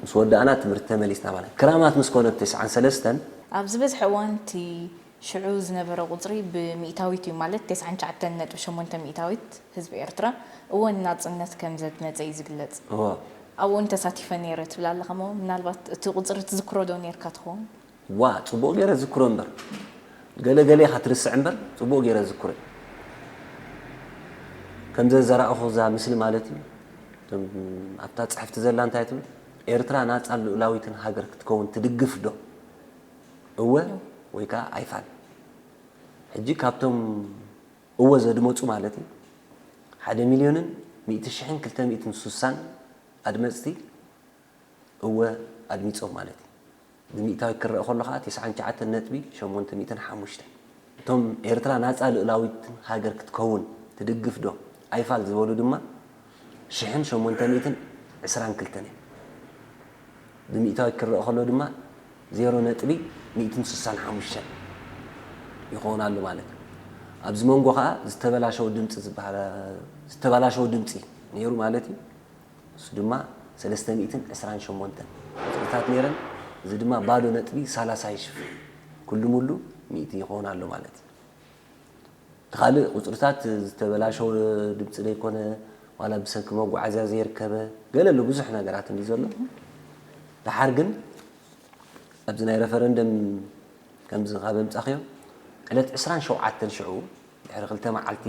ምስ ወዳእና ትምህርቲ ተመሊስና ማለት ክራማት ምስ ኮነት ተስዓን ሰለስተን ኣብ ዝበዝሐ እዋን እቲ ሽዑ ዝነበረ ቁፅሪ ብሚእታዊት እዩ ማለት ተስዓን ትሽዓተን ነጥቢ ሸሞንተ ሚእታዊት ህዝቢ ኤርትራ እወ ንናፅነት ከም ዘድመፀ እዩ ዝግለፅ። እወ ኣብኡ እውን ተሳቲፈ ነይረ ትብል ኣለኻ እሞ ምናልባት እቲ ቁፅሪ ትዝክሮ ዶ ነይርካ ትኸውን? ዋ ፅቡቕ ገይረ ዝክሮ እምበር ገለ ገለ ኢኻ ትርስዕ እምበር ፅቡቕ ገይረ ዝክሮ እዩ። ከም ዘዘራእኹ እዛ ምስሊ ማለት እዩ። እቶም ኣብታ ፅሕፍቲ ዘላ እንታይ ትብል? ኤርትራ ናፃን ልኡላዊትን ሃገር ክትከውን ትድግፍ ዶ? እወ ወይ ከዓ ኣይፋል። ሕጂ ካብቶም እወ ዘድመፁ ማለት እዩ ሓደ ሚልዮንን ሚእቲ ሽሕን ክልተ ሚእትን ሱሳን ኣድመፅቲ እወ ኣድሚፆም ማለት እዩ። ብሚእታዊ ክረአ ከሎ ከዓ ተስዓን ትሽዓተን ነጥቢ ሸሞንተ ሚእትን ሓሙሽተን እቶም ኤርትራ ናፃ ልኡላዊት ሃገር ክትከውን ትድግፍ ዶ ኣይፋል ዝበሉ ድማ ሽሕን ሸሞንተ ሚእትን ዕስራን ክልተን እዮም። ብሚእታዊ ክረአ ከሎ ድማ ዜሮ ነጥቢ ሚእትን ስሳን ሓሙሽተን ይኸውን ኣሎ ማለት እዩ። ኣብዚ መንጎ ከዓ ዝተበላሸወ ድምፂ ዝበሃል ዝተበላሸወ ድምፂ ነይሩ ማለት እዩ። እሱ ድማ ሰለስተ ሚእትን ዕስራን ሸሞንተን ቁፅርታት ነይረን። እዚ ድማ ባዶ ነጥቢ ሰላሳ ይሽፍን ኩሉ ሙሉ ሚእቲ ይኸውን ኣሎ ማለት እዩ። እቲ ካልእ ቁፅርታት ዝተበላሸወ ድምፂ ዘይኮነ ዋላ ብሰንኪ መጓዓዝያ ዘይርከበ ገለ ኣሎ ብዙሕ ነገራት እንዲ ዘሎ ደሓር ግን ኣብዚ ናይ ረፈረንደም ከምዚ ካብ ኣምጻኽዮ ዕለት ዕስራን ሸውዓተን ሽዑ ድሕሪ ክልተ መዓልቲ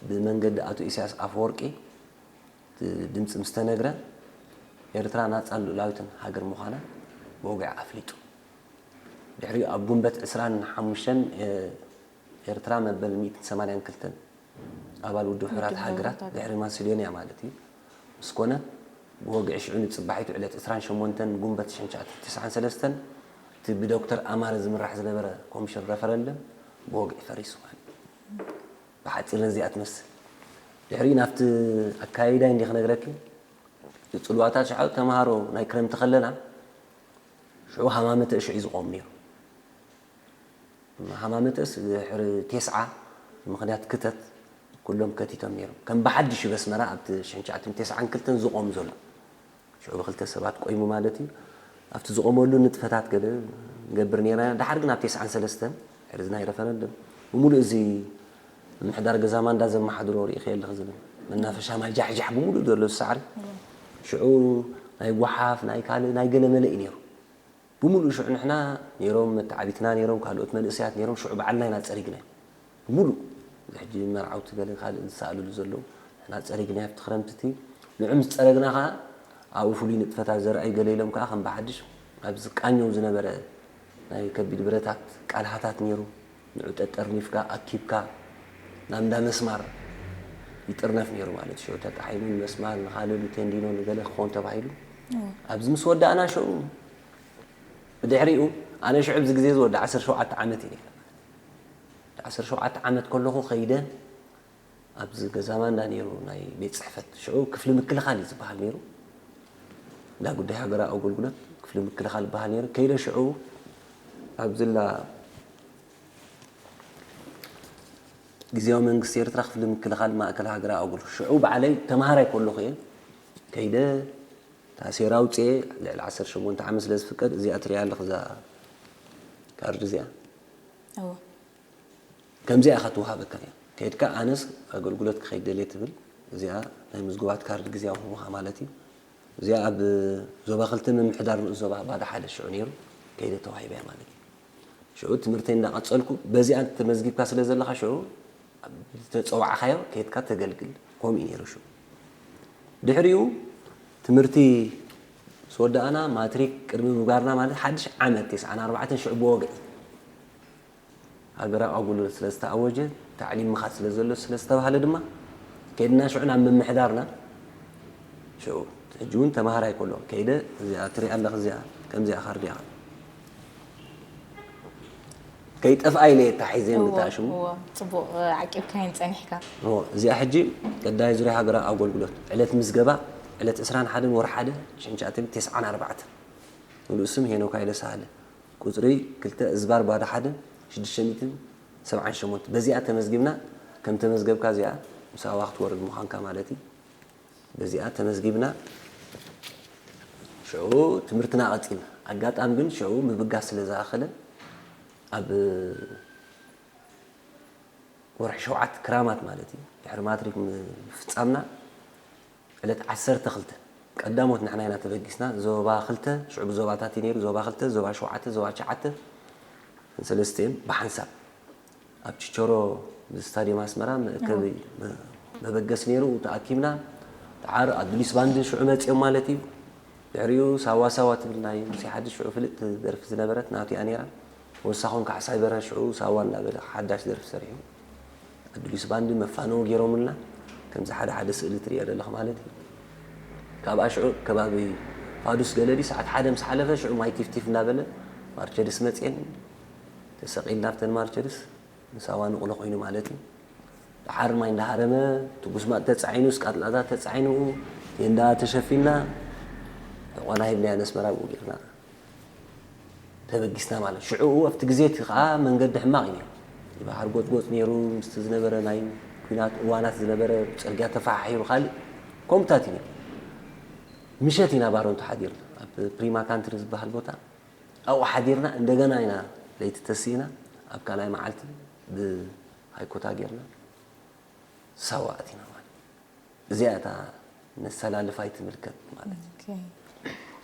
ብመንገዲ ኣቶ ኢሳያስ ኣፈወርቂ እቲ ድምፂ ምስ ተነግረ ኤርትራ ናፃን ልኡላዊትን ሃገር ምዃና ብወግዒ ኣፍሊጡ። ድሕሪኡ ኣብ ጉንበት ዕስራን ሓሙሽተን ኤርትራ መበል ሚእትን ሰማንያን ክልተን ኣባል ውድብ ሕራት ሃገራት ድሕሪ ማሲዶንያ ማለት እዩ ምስ ኮነ ብወግዒ ሽዑ ንፅባሒቱ ዕለት ዕስራን ሸሞንተን ጉንበት ሽሕን ትሽዓተ ሚእትን ተስዓን ሰለስተን እቲ ብዶክተር ኣማረ ዝምራሕ ዝነበረ ኮሚሽን ረፈረንደም ብወግዒ ፈሪሱ ማለት እዩ። ብሓፂር ነዚኣ ትመስል። ድሕሪኡ ናብቲ ኣካያይዳይ እንዲ ክነግረኪ፣ እቲ ፅልዋታት ሽዑ ተምሃሮ ናይ ክረምቲ ከለና ሽዑ ሃማመተ እሾ እዩ ዝቖም ነይሩ። ሃማመተስ ድሕሪ ቴስዓ ብምኽንያት ክተት ኩሎም ከቲቶም ነይሮም። ከም ብሓድሽ እዩ በስመራ ኣብቲ ሽሕን ትሽዓተ ሚእትን ተስዓን ክልተን ዝቖም ዘሎ። ሽዑ ብክልተ ሰባት ቆይሙ ማለት እዩ። ኣብቲ ዝቖመሉ ንጥፈታት ገለ ንገብር ነይርና ኢና። ደሓር ግን ኣብ ተስዓን ሰለስተን ድሕሪ እዚ ናይ ረፈረንደም ብምሉእ እዚ ምምሕዳር ገዛ ማንዳ ዘመሓድሮ ርኢኸ ኣለኽ ዝብል መናፈሻ ማይ ጃሕጃሕ ብምሉእ ዘሎ ሳዕሪ ሽዑ ናይ ጓሓፍ ናይ ካልእ ናይ ገለ መለ እዩ ነይሩ። ብምሉእ ሽዑ ንሕና ነይሮም መተዓቢትና ነይሮም ካልኦት መንእሰያት ነይሮም ሽዑ ባዕልና ኢና ጸሪግናዮ። ብምሉእ እዚ ሕጂ መርዓውቲ ገለ ካልእ ዝሰኣልሉ ዘለዉ ንሕና ጸሪግናዮ ኣብቲ ክረምቲ እቲ ንዑ ምስ ጸረግና ከኣ ኣብኡ ፍሉይ ንጥፈታት ዘርኣዩ ገለ ኢሎም ከኣ ከም ብሓድሽ ኣብዚ ቃኘው ዝነበረ ናይ ከቢድ ብረታት ቃልሃታት ነይሩ። ንዑ ጠጠርኒፍካ ኣኪብካ ናብ እንዳ መስማር ይጥርነፍ ነይሩ ማለት ሽዑ ተጣሒኑ ንመስማር ንኻልእ ንቴንዲኖ ንገለ ክኸውን ተባሂሉ ኣብዚ ምስ ወዳእና ሽዑ ብድሕሪኡ ኣነ ሽዑ ኣብዚ ግዜ እዚ ወዲ ዓሰርተ ሸውዓተ ዓመት እዩ ነይረ ዓሰርተ ሸውዓተ ዓመት ከለኹ ከይደ ኣብዚ ገዛ ማንዳ ነይሩ ናይ ቤት ፅሕፈት ሽዑ ክፍሊ ምክልኻል እዩ ዝበሃል ነይሩ እንዳ ጉዳይ ሃገራዊ ኣገልግሎት ክፍሊ ምክልኻል ዝበሃል ነይሩ ከይደ ሽዑ ኣብዝላ ግዜያዊ መንግስቲ ኤርትራ ክፍሊ ምክልኻል ማእከል ሃገራዊ ኣገልግሎት ሽዑ ባዕለይ ተምሃራይ ከለኹ እየ ከይደ ታሴራ ኣውፅኤ ልዕሊ ዓሰርተ ሸሞንተ ዓመት ስለ ዝፍቀድ እዚኣ ትሪኣ ኣለኽ እዛ ካርድ እዚኣ ከምዚኣ ኢኻ ትወሃበካ እያ ከይድካ ኣነስ ኣገልግሎት ክኸይድ ደልየ ትብል እዚኣ ናይ ምዝጉባት ካርድ ግዜያዊ ክህቡኻ ማለት እዩ እዚኣ ኣብ ዞባ ክልተ ምምሕዳር ንኡስ ዞባ ባዶ ሓደ ሽዑ ነይሩ ከይደ ተዋሂበያ ማለት እዩ ሽዑ ትምህርተይ እንዳቐጸልኩ በዚኣ ተመዝጊብካ ስለ ዘለኻ ሽዑ ዝተጸዋዕኻዮ ከይድካ ተገልግል ከምኡ እዩ ነይሩ ሽዑ ድሕሪኡ ትምህርቲ ስወዳእና ማትሪክ ቅድሚ ምግባርና ማለት ሓድሽ ዓመት ተስዓን ኣርባዕተን ሽዑ ብወግዒ ሃገራዊ ኣገልግሎት ስለ ዝተኣወጀ ታዕሊም ምኻድ ስለ ዘሎ ስለ ዝተባህለ ድማ ከይድና ሽዑ ናብ ምምሕዳርና ሽዑ ሕጂ እውን ተምሃራይ ከሎ ከይደ እዚኣ ትሪኣ ኣለኽ እዚኣ ከምዚኣ ካርድ እያ ከይጠፍኣ ኢለ እየ ታሒዘ እወ፣ ብታሽሙ እወ፣ ጽቡቕ ዓቂብካየን ጸኒሕካ። እወ፣ እዚኣ ሕጂ ቀዳይ ዙርያ ሃገራዊ ኣገልግሎት ዕለት ምዝገባ ዕለት ዕስራን ሓደን ወርሒ ሓደ ሽሕን ትሽዓተ ሚእትን ተስዓን ኣርባዕተን ሙሉእ ስም ሄኖክ ሃይለ ሳህለ ቁፅሪ ክልተ እዝባር ባዶ ሓደ ሽዱሽተ ሚእትን ሰብዓን ሸሞንተ በዚኣ ተመዝጊብና ከም ተመዝገብካ እዚኣ ምሳዋ ክትወርድ ምዃንካ ማለት እዩ በዚኣ ተመዝጊብና ሽዑ ትምህርትና ቀፂልና ኣጋጣሚ ግን ሽዑ ምብጋስ ስለ ዝኣኸለ ኣብ ወርሒ ሸውዓተ ክራማት ማለት እዩ ድሕሪ ማትሪክ ምፍፃምና ዕለት ዓሰርተ ክልተ ቀዳሞት ንሕና ኢና ተበጊስና ዞባ ክልተ ሽዑ ብዞባታት እዩ ነይሩ ዞባ ክልተ ዞባ ሸውዓተ ዞባ ትሽዓተ ሰለስቲኦም ብሓንሳብ ኣብ ችቸሮ ብስታድየም ኣስመራ መእከቢ መበገሲ ነይሩ ተኣኪብና ተዓር ኣዱሊስ ባንድ ሽዑ መፂኦም ማለት እዩ ድሕሪኡ ሳዋ ሳዋ ትብል ናይ ሙሴ ሓድሽ ሽዑ ፍልጥቲ ደርፊ ዝነበረት ናቱ እያ ነይራ ወሳኹም ካሕሳይ በርሀ ሽዑ ሳዋ እናበለ ሓዳሽ ደርፊ ሰሪሑ ኣዱሊስ ባንድ መፋነዊ ገይሮምልና ከምዚ ሓደ ሓደ ስእሊ ትሪኦ ዘለኽ ማለት እዩ ካብኣ ሽዑ ከባቢ ፋዱስ ገለዲ ሰዓት ሓደ ምስ ሓለፈ ሽዑ ማይ ቲፍቲፍ እናበለ ማርቸድስ መፅኤን ተሰቒልና ኣብተን ማርቸድስ ንሳዋ ንቕሎ ኮይኑ ማለት እዩ ደሓር ማይ እንዳሃረመ ትጉስማጥ ተፃዒኑ ስቃጥላታት ተፃዒኑ ቴንዳ ተሸፊንና ሕቆና ሂብናያ ነስመራ ብኡ ጌርና ተበጊስና ማለት ሽዑ ኣብቲ ግዜ እቲ ከዓ መንገዲ ሕማቕ እዩ ነይሩ ባሕር ጎፅጎፅ ነይሩ ምስቲ ዝነበረ ናይ ኩናት እዋናት ዝነበረ ፅርግያ ተፈሓሒሩ ካልእ ከምታት እዩ ነይሩ ምሸት ኢና ባሮንቱ ሓዲርና ኣብ ፕሪማ ካንትሪ ዝበሃል ቦታ ኣብኡ ሓዲርና እንደገና ኢና ለይቲ ተሲእና ኣብ ካልኣይ መዓልቲ ብሃይኮታ ጌርና ሳዋ ኣቲና ማለት እዚኣ እታ መሰላልፋይ ትምልከት ማለት እዩ።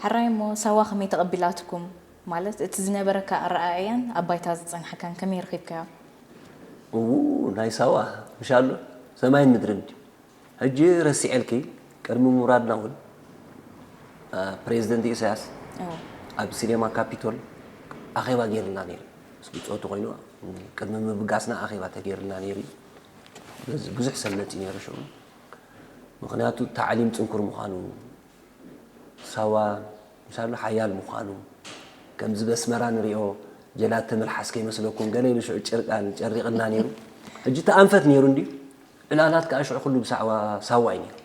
ሕራይ እሞ ሳዋ ከመይ ተቐቢላትኩም? ማለት እቲ ዝነበረካ ኣረኣእያን ኣብ ባይታ ዝጸንሐካን ከመይ ረኺብካዮ? እዉ ናይ ሳዋ ምሻሎ ሰማይን ምድርን ድዩ? ሕጂ ረሲዐልኪ ቅድሚ ምውራድና እውን ፕሬዚደንት ኢሳያስ ኣብ ሲኔማ ካፒቶል ኣኼባ ገይርና ነይሩ። ምስ ብፆቱ ኮይኑ ቅድሚ ምብጋስና ኣኼባ ተገይርና ነይሩ። ብዙሕ ሰብ መፂ ነይሩ ሽዑ። ምክንያቱ ታዕሊም ፅንኩር ምዃኑ ሳዋ ምሳሉ ሓያል ምዃኑ ከምዚ በስመራ ንሪኦ ጀላተ መልሓስ ከይመስለኩም ገለ ኢሉ ሽዑ ጭርቃን ጨሪቕና ነይሩ። ሕጂ ተኣንፈት ነይሩ እንዲ ዕላላት ከዓ ሽዑ ኩሉ ብሳዕዋ ሳዋ እዩ ነይሩ።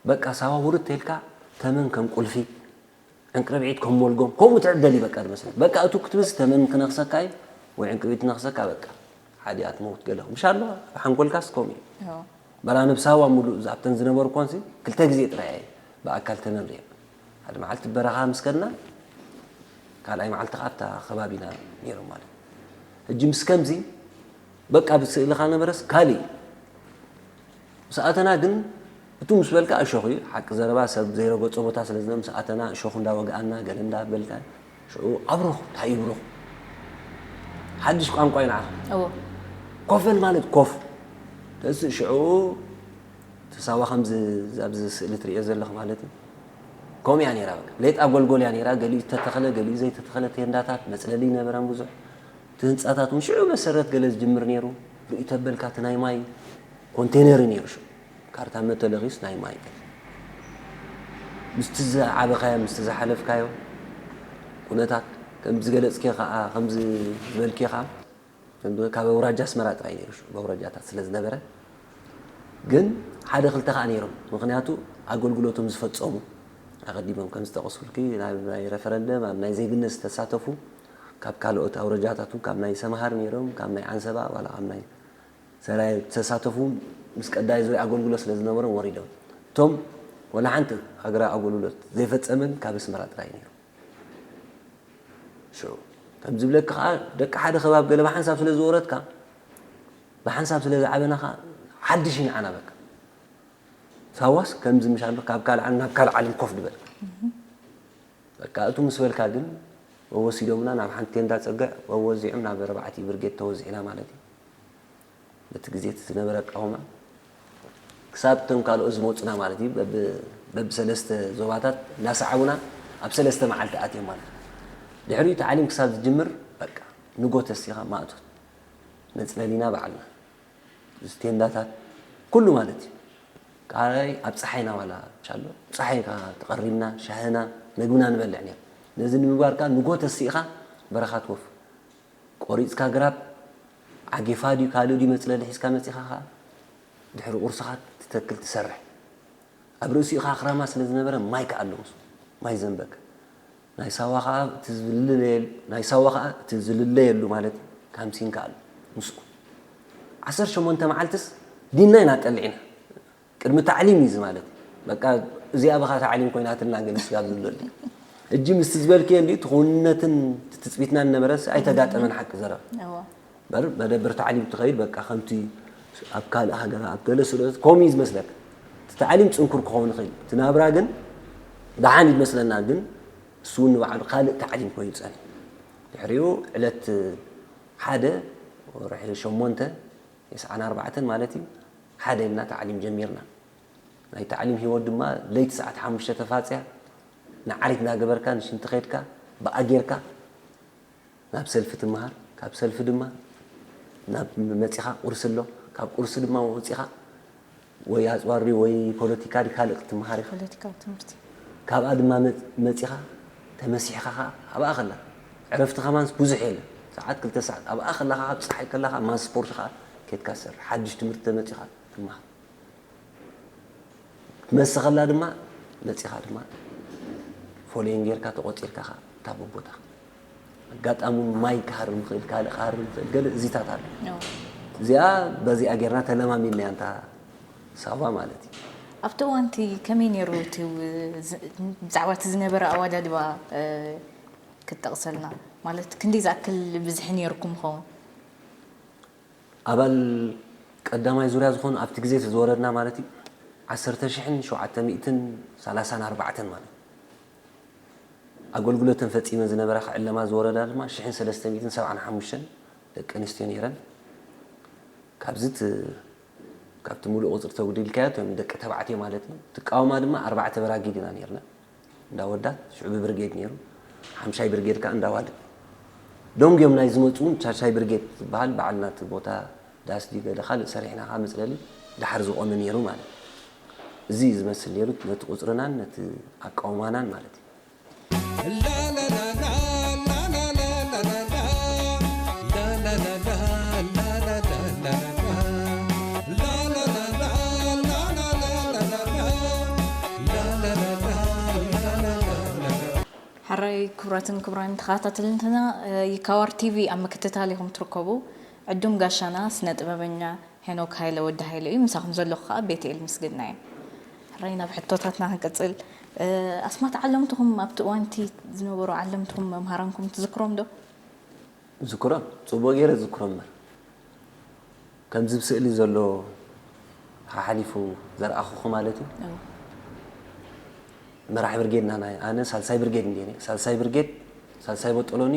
በቃ ሳዋ ውርድ ተልካ ተመን ከም ቁልፊ ዕንቅርብዒት ከም ሞልጎም ከምኡ ትዕደል እዩ በቃ ዝመስለክ። በቃ እቱ ክትብስ ተመን ክነኽሰካ እዩ ወይ ዕንቅርቢት ክነኽሰካ በቃ ሓዲኣ ትመውት ገለ ምሻ ኣለዋ። ሓንጎልካስ ከምኡ እዩ። በላ ነብሳዋ ሙሉእ ኣብተን ዝነበርኮንሲ ክልተ ግዜ ጥራይ እየ ብኣካል ተመን ሪአ። ሓደ መዓልቲ በረኻ ምስ ከድና ካልኣይ መዓልቲ ከዓ ኣብታ ከባቢና ነይሮም ማለት እዩ። ሕጂ ምስ ከምዚ በቃ ብስእልኻ ነበረስ ካልእ እዩ። ምስ ኣተና ግን እቱ ምስ በልካ እሾኽ እዩ። ሓቂ ዘረባ ሰብ ዘይረገጾ ቦታ ስለ ዝነበ ምስ ኣተና እሾኽ እንዳወግኣና ገለ እንዳበልካ ሽዑ ኣብሩኽ እንታይ ይብሩኽ ሓድሽ ቋንቋ እዩ ንዓኻ። ኮፈል ማለት ኮፍ ተስእ ሽዑ እቲ ሳዋ ከምዚ ኣብዚ ስእሊ ትሪኦ ዘለኽ ማለት እዩ። ከምኡ እያ ነይራ በቃ ሌጣ ጎልጎል እያ ነይራ። ገሊኡ ዝተተኽለ ገሊኡ ዘይተተኽለ ቴንዳታት መፅለሊ ይነበረን ብዙሕ እቲ ህንፃታት እውን ሽዑ መሰረት ገለ ዝጅምር ነይሩ። ርእዩ ተበልካ እቲ ናይ ማይ ኮንቴነር እዩ ነይሩ ሽዑ ካርታ መተለኺስ ናይ ማይ ምስቲ ዝዓበኻዮ ምስቲ ዝሓለፍካዮ ኩነታት ከምዚ ገለፅኪ ከዓ ከምዚ ዝበልኪ ከዓ ካብ ኣውራጃ ኣስመራ ጥራይ ነይሩ ሽዑ በውራጃታት ስለ ዝነበረ ግን ሓደ ክልተ ከዓ ነይሮም ምክንያቱ ኣገልግሎቶም ዝፈፀሙ ኣቐዲሞም ከም ዝጠቐሱልኪ ናብ ናይ ረፈረንደም ኣብ ናይ ዜግነት ዝተሳተፉ ካብ ካልኦት ኣውረጃታት እውን ካብ ናይ ሰምሃር ነይሮም ካብ ናይ ዓንሰባ ዋላ ካብ ናይ ሰራየ ዝተሳተፉ ምስ ቀዳይ ዙርያ ኣገልግሎት ስለ ዝነበሮም ወሪዶም እቶም ወላ ሓንቲ ሃገራዊ ኣገልግሎት ዘይፈፀመን ካብ ኣስመራ ጥራይ ነይሩ ሽዑ ከም ዝብለካ ከዓ ደቂ ሓደ ከባብ ገለ ብሓንሳብ ስለ ዝወረድካ ብሓንሳብ ስለ ዝዓበና ከዓ ሓድሽ እዩ ንዓና በቃ ሳዋስ ከምዚ ምሻሉ ካብ ካልእ ዓለም ናብ ካልእ ዓለም ኮፍ ድበል በቃ እቱ ምስ በልካ ግን ወሲዶምና ናብ ሓንቲ ቴንዳ ፅግዕ ወወዚዖም ናብ ኣርባዕቲ ብርጌድ ተወዚዕና ማለት እዩ በቲ ግዜ እቲ ዝነበረ ኣቃውማ ክሳብ እቶም ካልኦት ዝመፁና ማለት እዩ በብሰለስተ ዞባታት እናሰዓቡና ኣብ ሰለስተ መዓልቲ ኣትዮም ማለት እዩ ድሕሪኡ ታዕሊም ክሳብ ዝጅምር በቃ ንጎ ተሲኻ ማእቶት መፅለሊና ባዕልና ቴንዳታት ኩሉ ማለት እዩ ካልኣይ ኣብ ፀሓይና ዋላ ሻሎ ፀሓይ ተቐሪብና ሻህና መግብና ንበልዕ ነር ነዚ ንምግባር ከዓ ንጎ ተሲእኻ በረኻ ትወፍ ቆሪፅካ ግራብ ዓጌፋ ድዩ ካልእ ድዩ መፅለሊ ሒዝካ መፂኻ ከዓ ድሕሪ ቁርስኻ ትተክል ትሰርሕ ኣብ ርእሲኡ ከዓ ክራማ ስለ ዝነበረ ማይ ከዓ ኣሎ ምስ ማይ ዘንበከ ናይ ሳዋ ከዓ እቲ ዝልለየሉ ናይ ሳዋ ከዓ እቲ ዝልለየሉ ማለት ካምሲን ከዓ ኣሎ ምስኡ ዓሰርተ ሸሞንተ መዓልትስ ዲና ኢና ጠሊዕና ቅድሚ ታዕሊም እዩ ማለት በቃ እዚኣ በኻ ታዕሊም ኮይናትና ገለ ስጋብ ዝብለሉ ሕጂ ምስቲ ዝበልክዮ እንዲ ትኹንነትን ትፅቢትና ነበረ ኣይተጋጠመን ሓቂ ዘረብ በር መደብር ታዕሊም ትኸይድ በቃ ከምቲ ኣብ ካልእ ሃገር ኣብ ገለ ስለ ከምኡ እዩ ዝመስለካ እቲ ታዕሊም ፅንኩር ክኸውን ይኽእል እቲ ናብራ ግን ደሓን ይመስለና ግን እሱ ንባዕሉ ካልእ ታዕሊም ኮይኑ ፀኒ ድሕሪኡ ዕለት ሓደ ወርሒ ሸሞንተ የስዓን ኣርባዕተን ማለት እዩ ሓደ ኢልና ታዕሊም ጀሚርና ናይ ታዕሊም ህይወት ድማ ለይቲ ሰዓት ሓሙሽተ ተፋፅያ ንዓሪት እናገበርካ ንሽንቲ ኸድካ ብኣ ጌርካ ናብ ሰልፊ ትምሃር ካብ ሰልፊ ድማ ናብ መፂኻ ቁርሲ ኣሎ ካብ ቁርሲ ድማ ወፂኻ ወይ ኣፅዋር ድዩ ወይ ፖለቲካ ድዩ ካልእ ክትምሃር ኢኻ ፖለቲካዊ ትምህርቲ ካብኣ ድማ መ- መፂኻ ተመሲሕኻ ኸዓ ኣብኣ ከላ ዕረፍቲ ከማንስ ብዙሕ የለ ሰዓት ክልተ ሰዓት ኣብኣ ከላኻ ካብ ፀሓይ ከላኻ ማንስፖርት ኸዓ ኬድካ ትሰርሕ ሓድሽ ትምህርቲ ተመፂኻ ትምሃር ክትመሲ ከላ ድማ መፂኻ ድማ ፎሌን ጌርካ ተቆፂርካ ኸዓ እታ በቦታ ኣጋጣሚ ማይ ክሃርም ይኽእል ካልእ ክሃርም ይኽእል ገለ እዚታት ኣሎ እዚኣ በዚኣ ጌርና ተለማሚድናያ እንታ ሳዋ ማለት እዩ ኣብቲ እዋንቲ ከመይ ነይሩ እቲ ብዛዕባ እቲ ዝነበረ ኣዋዳድባ ክትጠቕሰልና ማለት ክንደይ ዝኣክል ብዝሒ ነይርኩም ይኸውን ኣባል ቀዳማይ ዙርያ ዝኾኑ ኣብቲ ግዜ እቲ ዝወረድና ማለት እዩ ዓሰርተ ሽሕን ሸውዓተ ሚእትን ሰላሳን ኣርባዕተን ማለት እዩ ኣገልግሎተን ፈጺመን ዝነበራ ክዕለማ ዝወረዳ ድማ ሽሕን ሰለስተ ሚእትን ሰብዓን ሓሙሽተን ደቂ ኣንስትዮ ነይረን። ካብዚ እቲ ካብቲ ሙሉእ ቁጽሪ ተጉዲልካዮ እቶም ደቂ ተባዕትዮ ማለት እዩ። ትቃወማ ድማ ኣርባዕተ በራጊድ ኢና ነይርና። እንዳ ኣወዳት ሽዑ ብብርጌድ ነይሩ። ሓምሻይ ብርጌድ ከኣ እንዳ ኣዋልድ። ደንጉዮም ናይ ዝመጹ እውን ሻድሻይ ብርጌድ ዝበሃል በዓልና እቲ ቦታ ዳስ ድዩ ገለ ካልእ ሰሪሕና ከኣ መጽለሊ ድሓር ዝቖመ ነይሩ ማለት እዩ። እዚ እዩ ዝመስል ነይሩ ነቲ ቁጽርናን ነቲ ኣቃውማናን ማለት እዩ። ሕራይ ክቡራትን ክቡራን ተኸታተልንትና ይካዋር ቲቪ ኣብ ምክትታል ኢኹም ትርከቡ። ዕዱም ጋሻና ስነ ጥበበኛ ሄኖክ ሃይለ ወዲ ሃይለ እዩ። ምሳኹም ዘለኹ ከዓ ቤትኤል ምስግና እየ። ሕራይ ናብ ሕቶታትና ክንቅፅል። ኣስማት ዓለምትኹም ኣብቲ እዋን እቲ ዝነበሩ ዓለምትኹም መምሃራንኩም ትዝክሮም ዶ? ዝክሮም ጽቡቕ ገይረ ዝክሮም እምበር ከምዚ ብስእሊ ዘሎ ሓሓሊፉ ዘርኣኹኹ ማለት እዩ። መራሕ ብርጌድና ናይ ኣነ ሳልሳይ ብርጌድ እንዲየ ነይረ። ሳልሳይ ብርጌድ ሳልሳይ በጠሎኒ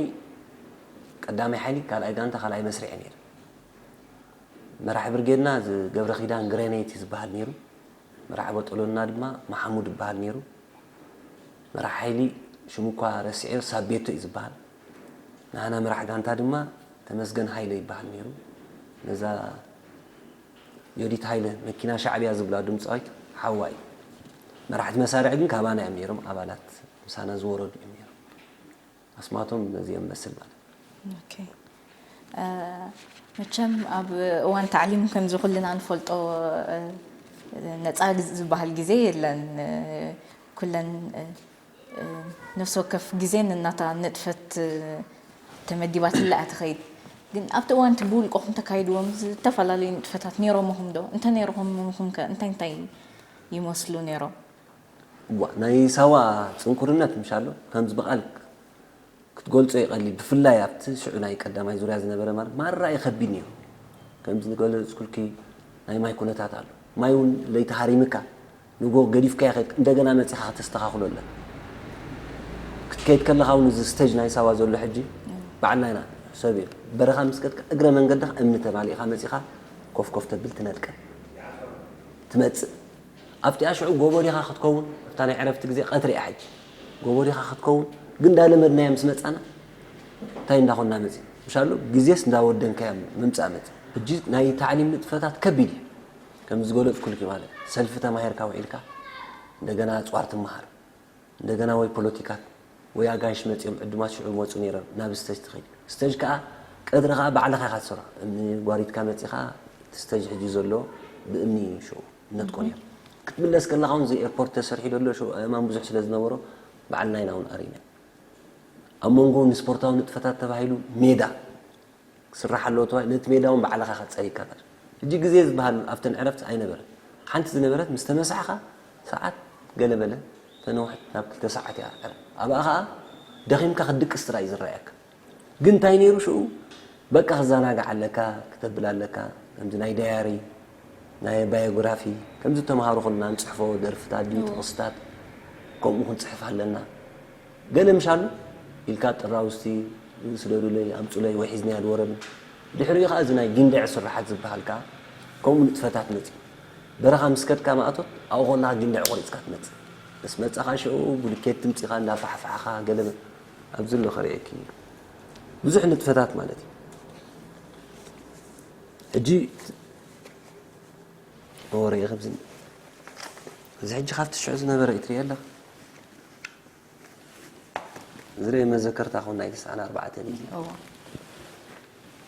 ቀዳማይ ሓይሊ ካልኣይ ጋንታ ካልኣይ መስርዕ ነይረ። መራሕ ብርጌድና እዚ ገብረ ኪዳን ግረነይቲ ዝበሃል ነይሩ። መራሕ በጠሎና ድማ መሓሙድ ይበሃል ነይሩ። መራሕ ሓይሊ ሽሙ እኳ ረሲዐዮ ሳቤቶ እዩ ዝበሃል። ንዓና መራሕ ጋንታ ድማ ተመስገን ሃይለ ይበሃል ነይሩ። ነዛ ዮዲት ሃይለ መኪና ሻዕብያ ዝብላ ድምፃዊት ሓዋ እዩ። መራሕቲ መሳርዒ ግን ካባና እዮም ነይሮም፣ ኣባላት ምሳና ዝወረዱ እዮም ነይሮም። ኣስማቶም ነዚኦም መስል ማለት ኦኬ። መቸም ኣብ እዋን ታዕሊም ከምዚ ኩልና ንፈልጦ ነፃ ዝበሃል ግዜ የለን። ኩለን ነፍሲ ወከፍ ግዜ ነናታ ንጥፈት ተመዲባትላ እያ ትኸይድ። ግን ኣብቲ እዋን እቲ ብውልቅኹም ተካይድዎም ዝተፈላለዩ ንጥፈታት ነይሮምኹም ዶ? እንተ ነይርኹምኹም ከ እንታይ እንታይ ይመስሉ ነይሮም? እዋ ናይ ሳዋ ፅንኩርነት ምሻሎ ከምዚ ብቓል ክትገልጾ ይቐልል። ብፍላይ ኣብቲ ሽዑ ናይ ቀዳማይ ዙርያ ዝነበረ ማለት ማራ እዩ ከቢድ ነይሩ። ከምዚ ዝገለጽኩልኪ ናይ ማይ ኩነታት ኣሎ። ማይ እውን ለይቲ ሃሪምካ ንጎ ገዲፍካዮ ከድካ እንደገና መጺኻ ከተስተኻኽሎ ኣለካ። ክትከይድ ከለኻ እውን እዚ ስተጅ ናይ ሳዋ ዘሎ ሕጂ ባዕልና ኢና ሰብ እዩ በረኻ ምስ ከድካ እግረ መንገድኻ እምኒ ተማሊእኻ መጺኻ ኮፍ ኮፍ ተብል ትነድቀ ትመጽእ ኣብቲኣ ሽዑ ጎቦ ዲኻ ክትከውን ኣብታ ናይ ዕረፍቲ ግዜ ቀትሪ እያ ሕጂ ጎቦ ዲኻ ክትከውን ግን እንዳለመድናያ ምስ መጻና እንታይ እንዳኾንና መጺ ምሻሉ ግዜስ እንዳወደንካያ ምምጻእ መጺ ሕጂ ናይ ታዕሊም ንጥፈታት ከቢድ እዩ ከም ዝገለጽኩልኪ ማለት ሰልፊ ተማሂርካ ውዒልካ እንደገና ኣጽዋር ትመሃር እንደገና ወይ ፖለቲካት ወይ ኣጋይሽ መጺኦም ዕዱማት ሽዑ ይመጹ ነይሮም ናብ ስተጅ ትኸይድ ስተጅ ከኣ ቀትሪ ከኣ ባዕልኻ ኢኻ ትሰርሖ እምኒ ጓሪትካ መጺኻ እቲ ስተጅ ሕጂ ዘሎ ብእምኒ እዩ ሽዑ ነጥቆ ነይሩ ክትምለስ ከለኻ እውን እዚ ኤርፖርት ተሰሪሑ ዘሎ ሽዑ ኣእማን ብዙሕ ስለ ዝነበሮ ባዕልና ኢና እውን ኣሪና ኣብ መንጎ ንስፖርታዊ ንጥፈታት ተባሂሉ ሜዳ ክስራሕ ኣለዎ ተባሂሉ ነቲ ሜዳ እውን ባዕልኻ ኢኻ ጸሪግካ ተር ሕጂ ግዜ ዝበሃል ኣብተን ዕረፍቲ ኣይነበረን ሓንቲ ዝነበረት ምስ ተመሳሕኻ ሰዓት ገለ በለ ተነውሕት ናብ ክልተ ሰዓት እያ ዕረፍቲ ኣብኣ ኸኣ ደኺምካ ክትድቅስ ጥራይ እዩ ዝረኣየካ ግን እንታይ ነይሩ ሽኡ በቃ ክዘናጋዕ ኣለካ ክተብል ኣለካ ከምዚ ናይ ዳያሪ ናይ ባዮግራፊ ከምዚ ተምሃሮ ኩልና ንፅሕፎ ደርፍታት ድዩ ጥቕስታት ከምኡ ክንፅሕፍ ኣለና ገለ ምሻሉ ኢልካ ጥራውስቲ ስደዱለይ ኣምፁለይ ወይ ሒዝናያ ድወረድና ድሕሪኡ ከዓ እዚ ናይ ጊንደዕ ስራሓት ዝበሃል ከዓ ከምኡ ንጥፈታት መፅኡ በረኻ ምስ ከድካ ማእቶት ኣብኡ ከለኻ ጊንደዕ ቆሪፅካ ትመፅእ ምስ መፃኻ ሽኡ ብሉኬት ትምፂኻ እንዳፋሕፋሕኻ ገለ ኣብዚ ኣሎ ከርእየኪ ብዙሕ ንጥፈታት ማለት እዩ ሕጂ ወረ ከምዚ እዚ ሕጂ ካብቲ ሽዑ ዝነበረ እዩ ትሪኦ ኣለኻ ዝርአ መዘከርታ ኹን ናይ ተስዓን ኣርባዕተን እዩ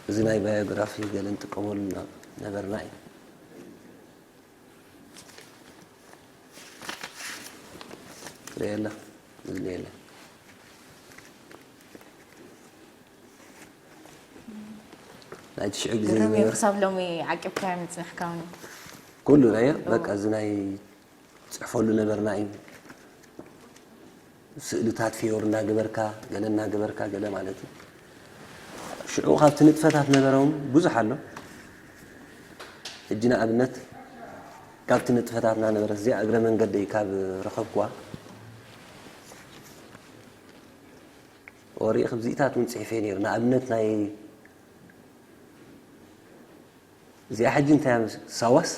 እዚ ናይ ባዮግራፊ ገለ ንጥቀመሉ ነበርና እዩ ትሪኦ ኣለኻ ዝኒኤ የለን ናይ ትሽዑ ግዜ ግርም እዩ ዝነበረ ክሳብ ሎሚ ዓቂብካዮ ምፅንሕካ እውን ኩሉ ናዮ በቃ እዚ ናይ ፅሕፈሉ ነበርና እዩ ስእልታት ፌዮር እናገበርካ ገለ እናገበርካ ገለ ማለት እዩ ሽዑ ካብቲ ንጥፈታት ነበረውን ብዙሕ ኣሎ ሕጂ ንኣብነት ካብቲ ንጥፈታትና ነበረት እዚኣ እግረ መንገደይ ካብ ረኸብኩዋ ወሪእ ክብዚኢታት እውን ፅሒፈ ነይሩ። ንኣብነት ናይ እዚኣ ሕጂ እንታይ እያ ምስ-፣ ሳዋስ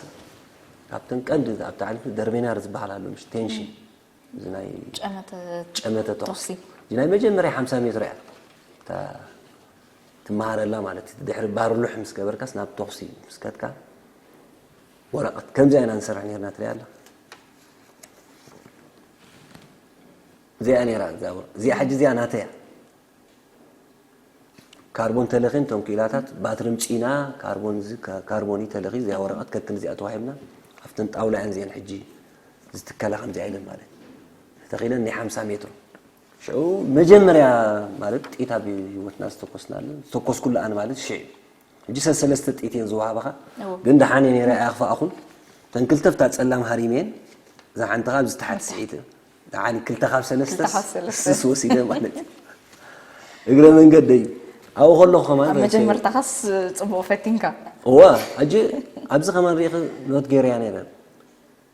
ካብተን ቀንዲ ኣብቲ ዓለም ደርቤናር ዝበሃል ኣሎ፣ ምሽ ቴንሽን፣ እዚ ናይ ጨመተ ጨመተ ተኹሲ። ተኹሲ። እዚ ናይ መጀመርያ ሓምሳ ሜትሮ እያ እታ ትመሃረላ ማለት እዩ። ድሕሪ ባርሉሕ ምስ ገበርካስ ናብ ተኹሲ ምስ ከድካ ወረቐት ከምዚኣ ኢና ንሰርሕ ነርና ትሪኣ ኣላ። እዚኣ ነይራ እዛ ወረቐት። እዚኣ ሕጂ እዚኣ ናተያ። ካርቦን ተለኺን እቶም ክኢላታት ባትሪ ምፂና ካርቦን እዚ ካ-፣ ካርቦን እዩ ተለኺ እዚኣ ወረቐት ከክን እዚኣ ተዋሂብና ኣብተን ጣውላ እየን እዚአን ሕጂ ዝትከላ ከምዚኣ ኢለን ማለት እዩ። ተኺለን ናይ ሓምሳ ሜትሮ ሽዑ መጀመርያ ማለት ጥይት ኣብ ህይወትና ዝተኮስናሉ ዝተኮስኩሉ ኣነ ማለት ሽዑ እዩ። ሕጂ ሰለስተ ጥይት እየን ዝወሃባኻ እዎ። ግን ደሓን እየ ነይረ ኣይኣኽፋእኹን። ተን ክልተ ብታ ፀላም ሃሪመየን እዛ ሓንቲ ካብ ዝተሓት ስሒት ደሓን ክልተ ካብ ሰለስተ ክልተ ካብ ሰለስተ። ስስ ወሲደ ማለት እዩ። እግረ መንገደይ ኣብኡ ከለኹ ከማን ኣብ ርእሰይ መጀመርታኻስ ጽቡቕ ፈቲንካ። እዋ ሕጂ ኣብዚ ከማን ርኢኺ ኖት ገይረያ ነይረ።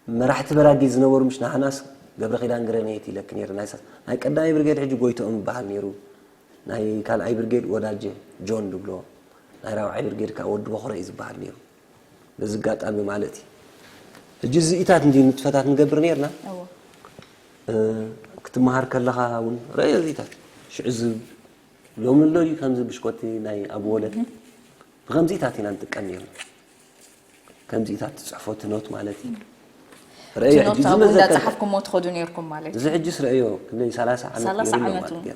መራሕቲ በራጊ ዝነበሩ ምሽ ንሃናስ ገብረ ኪዳን ግረነየት ኢለክ ነይረ። ናይ ሳ-፣ ናይ ቀዳማይ ብርጌድ ሕጂ ጎይትኦም ይበሃል ነይሩ። ናይ ካልኣይ ብርጌድ ወዳጀ ጆን ዝብሎ፣ ናይ ራብዓይ ብርጌድ ከዓ ወዲ በኹረ እዩ ዝበሃል ነይሩ። በዚ ኣጋጣሚ ማለት እዩ። ሕጂ እዚኢታት እንዲ ንጥፈታት ንገብር ነይርና። እዎ። እ፣ ክትመሃር ከለኻ እውን ረእዮ እዚኢታት። ሽዑ እዚ ሎሚ ኣሎ ድዩ ከምዚ ብሽኮቲ ናይ ኣብ ወለድ? ብኸምዚኢታት ኢና ንጥቀም ነይርና። ከምዚኢታት ትጽሕፎ እቲ ኖት ማለት እዩ። ረእዮ እቲ ሕጂ ኖት እዚ ኣብኡ መዘከርታ። እንዳጸሓፍኩሞ ትኸዱ ነይርኩም ማለት እዩ። እዚ ሕጂስ ረእዮ ክንደይ ሰላሳ ዓመት ሰላሳ ገይሩ ኣሎ ዓመት ማለት እውን። እዩ።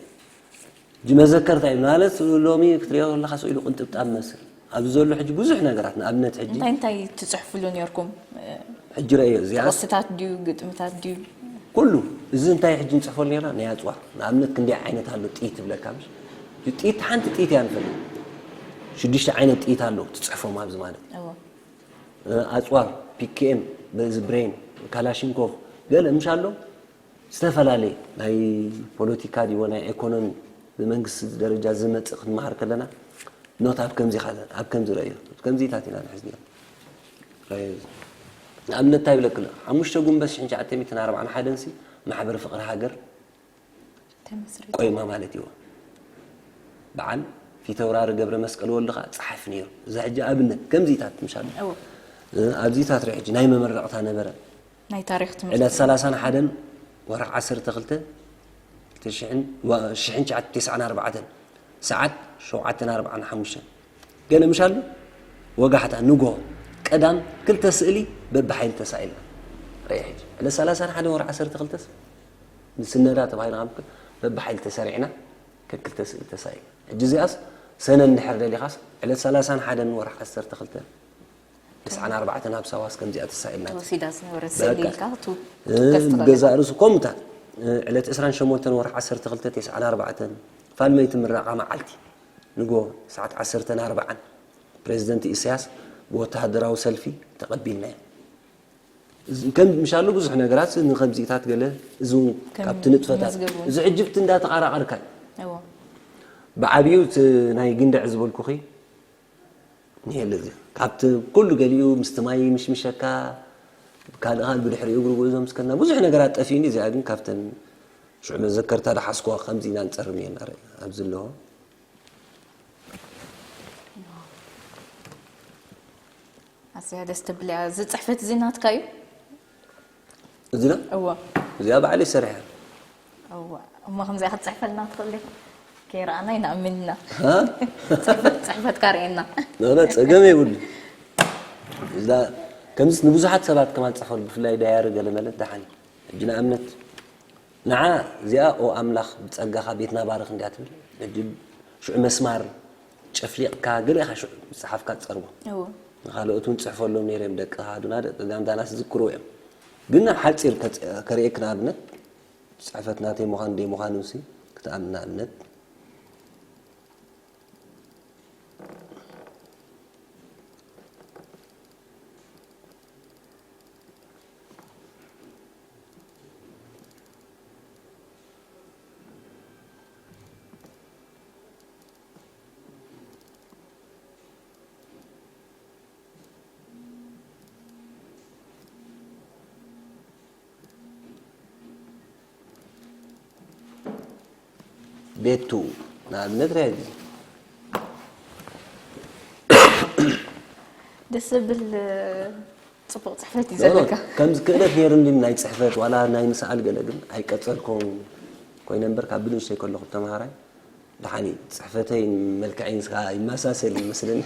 ሕጂ መዘከርታ እዩ ማለት ሎሚ ክትሪኦ ከለኻ ስኢሉ ቅንጥብጣብ መስል። ኣብዚ ዘሎ ሕጂ ብዙሕ ነገራት ንኣብነት ሕጂ እንታይ እንታይ ትጽሕፍሉ ነይርኩም? ሕጂ ረእዮ እዚኣ ጥቕስታት ድዩ ግጥምታት ድዩ? ኩሉ እዚ እንታይ ሕጂ ንጽሕፈሉ ነይርና ናይ ኣጽዋር ንኣብነት ክንደይ ዓይነት ኣሎ ጥይት ትብለካ ምሽ? እቲ ጥይት ሓንቲ ጥይት እያ ንፈልጥ። ሽዱሽተ ዓይነት ጥይት ኣሎ ትጽሕፎም ኣብዚ ማለት እዩ። እዎ። ኣጽዋር፣ ፒ ኬ ኤም፣ በዚ ብሬን፣ ካላሽንኮቭ፣ ገለ ምሽ ኣሎ ዝተፈላለየ ናይ ፖለቲካ ድዩ ናይ ኢኮኖሚ ብመንግስቲ ደረጃ ዝመጽእ ክንመሃር ከለና ኖት ኣብ ከምዚ ኢኻ፣ ኣብ ከምዚ ረእዮ፣ ከምዚታት ኢና ንሕዝ ነርና። ረእዮ እዚ። ንኣብነት እንታይ ይብለክ ኣሎ? ሓሙሽተ ጉንበት ሽሕን ትሽዓተ ሚእትን ኣርባዓን ሓደን ሲ ማሕበር ፍቕሪ ሃገር ተመስሪቱ። ቆይማ ማለት እዩ። በዓል ፊተውራሪ ገብረ መስቀል ወልዱ ኸዓ ጸሓፊ ነይሩ። እዚ ሕጂ ኣብነት ከምዚታት ምሻል። እዎ። እ፣ ኣብዚታት ርእ ሕጂ ናይ መመረቕታ ነበረ። ናይ ታሪኽ ትምህርቲ። ዕለት ሰላሳን ሓደን ወርሒ ዓሰርተ ክልተ ሽሕን፣ ወ-፣ ሽሕን ትሽዓተ ሚእትን ተስዓን ኣርባዕተን ሰዓት ሸውዓተን ኣርባዓን ሓሙሽተን። ገለ ምሻሉ ወጋሕታ ንጎ ቀዳም ክልተ ስእሊ በብሓይሊ ተሳኢልና። ርእ ሕጂ ዕለት ሰላሳን ሓደን ወርሒ ዓሰርተ ክልተስ ንስነዳ ተባሂልና ካብ በብሓይሊ ተሰሪዕና ከክልተ ስእሊ ተሳኢልና። ሕጂ እዚኣስ ሰነ እንድሕር ደሊኻስ ዕለት ሰላሳን ሓደን ወርሒ ዓሰርተ ክልተ ተስዓን ኣርባዕተን ኣብ ሳዋስ ከምዚኣ ተሳኢልና። ተወሲዳ ዝነበረ በቃ። ስእሊ ኢልካ ቱ እ፣ ትጥቀስ ትኽእል። ብገዛእ ርእሱ ከምኡታት፣ እ፣ ዕለት ዕስራን ሸሞንተን ወርሒ ዓሰርተ ክልተ ተስዓን ኣርባዕተን ፋልመይቲ ምረቓ መዓልቲ ንጎ ሰዓት ዓሰርተን ኣርባዓን ፕሬዚደንት ኢሳያስ ብወተሃደራዊ ሰልፊ ተቐቢልናዮ። እዚ ከም ምሻሉ ብዙሕ ነገራት ንከምዚታት ገለ እዚ እውን ከም ካብቲ ንጥፈታት መዝገብ እውን። እዚ ሕጂ ብቲ እንዳተቓራቐርካ እዩ። እዎ። ብዓብዩ እቲ ናይ ግንደዕ ዝበልኩኺ ንየለ እዚ ካብቲ ኩሉ ገሊኡ ምስቲ ማይ ምሽምሸካ ካልእ ካልእ ብድሕሪኡ እግሩ ጉዕዞ ምስከና ብዙሕ ነገራት ጠፊኡኒ። እዚኣ ግን ካብተን ሽዑ መዘከርታ ደሓስኩዋ ከምዚ ኢና ንጸርም እየን ኣረ ኣብዚ ኣለዎ። ኣዝያ ደስ ትብል እያ። እዚ ጽሕፈት እዚ ናትካ እዩ? እዚና እዎ። እዚኣ ባዕለይ ሰሪሐ። እዎ። እሞ ከምዚኣ ክትጽሕፈልና ትኽእል ዲኻ? ከይረኣና ይንኣምን ኢና። ሃ? ጽሕፈት፣ ጽሕፈትካ ርእየና። ኖ፣ ኖ፣ ጸገም የብሉ። እዛ ከምዚስ ንብዙሓት ሰባት ከማን ጽሕፈሉ፣ ብፍላይ ዳያሪ ገለ መለ ደሓን እዩ። ሕጂ ንኣብነት ንዓ እዚኣ ኦ ኣምላኽ ብጸጋኻ ቤትና ባርኽ እንድያ ትብል። ሕጂ ሽዑ መስማር ጨፍሊቕካ ገለ ኢኻ ሽዑ ዝጸሓፍካ ትጸርቦ። እዎ። ንኻልኦት እውን ጽሕፈሎም ነይረ እዮም ደቂ ሃዱና ደቂ ጋምዳናስ ዝዝክርዎ እዮም። ግን ሓጺር ከጽ-፣ ከርእየክ ንኣብነት ጽሕፈት ናተይ ምዃን ደይ ምዃኑ ሲ ክትኣምን ንኣብነት ቤቱ ንኣብነት ሪያ ደስ ዝብል ጽቡቕ ጽሕፈት እዩ ዘለካ። ከምዚ ክእለት ነይሩ እንዲ ናይ ፅሕፈት ዋላ ናይ ምስኣል ገለ ግን ኣይቀፀልኮን ኮይነ እምበር ካብ ብንእሽተይ ከለኹ ተምሃራይ ደሓኒ ፅሕፈተይ መልክዐይ ምስካ ይመሳሰል ይመስለኒ።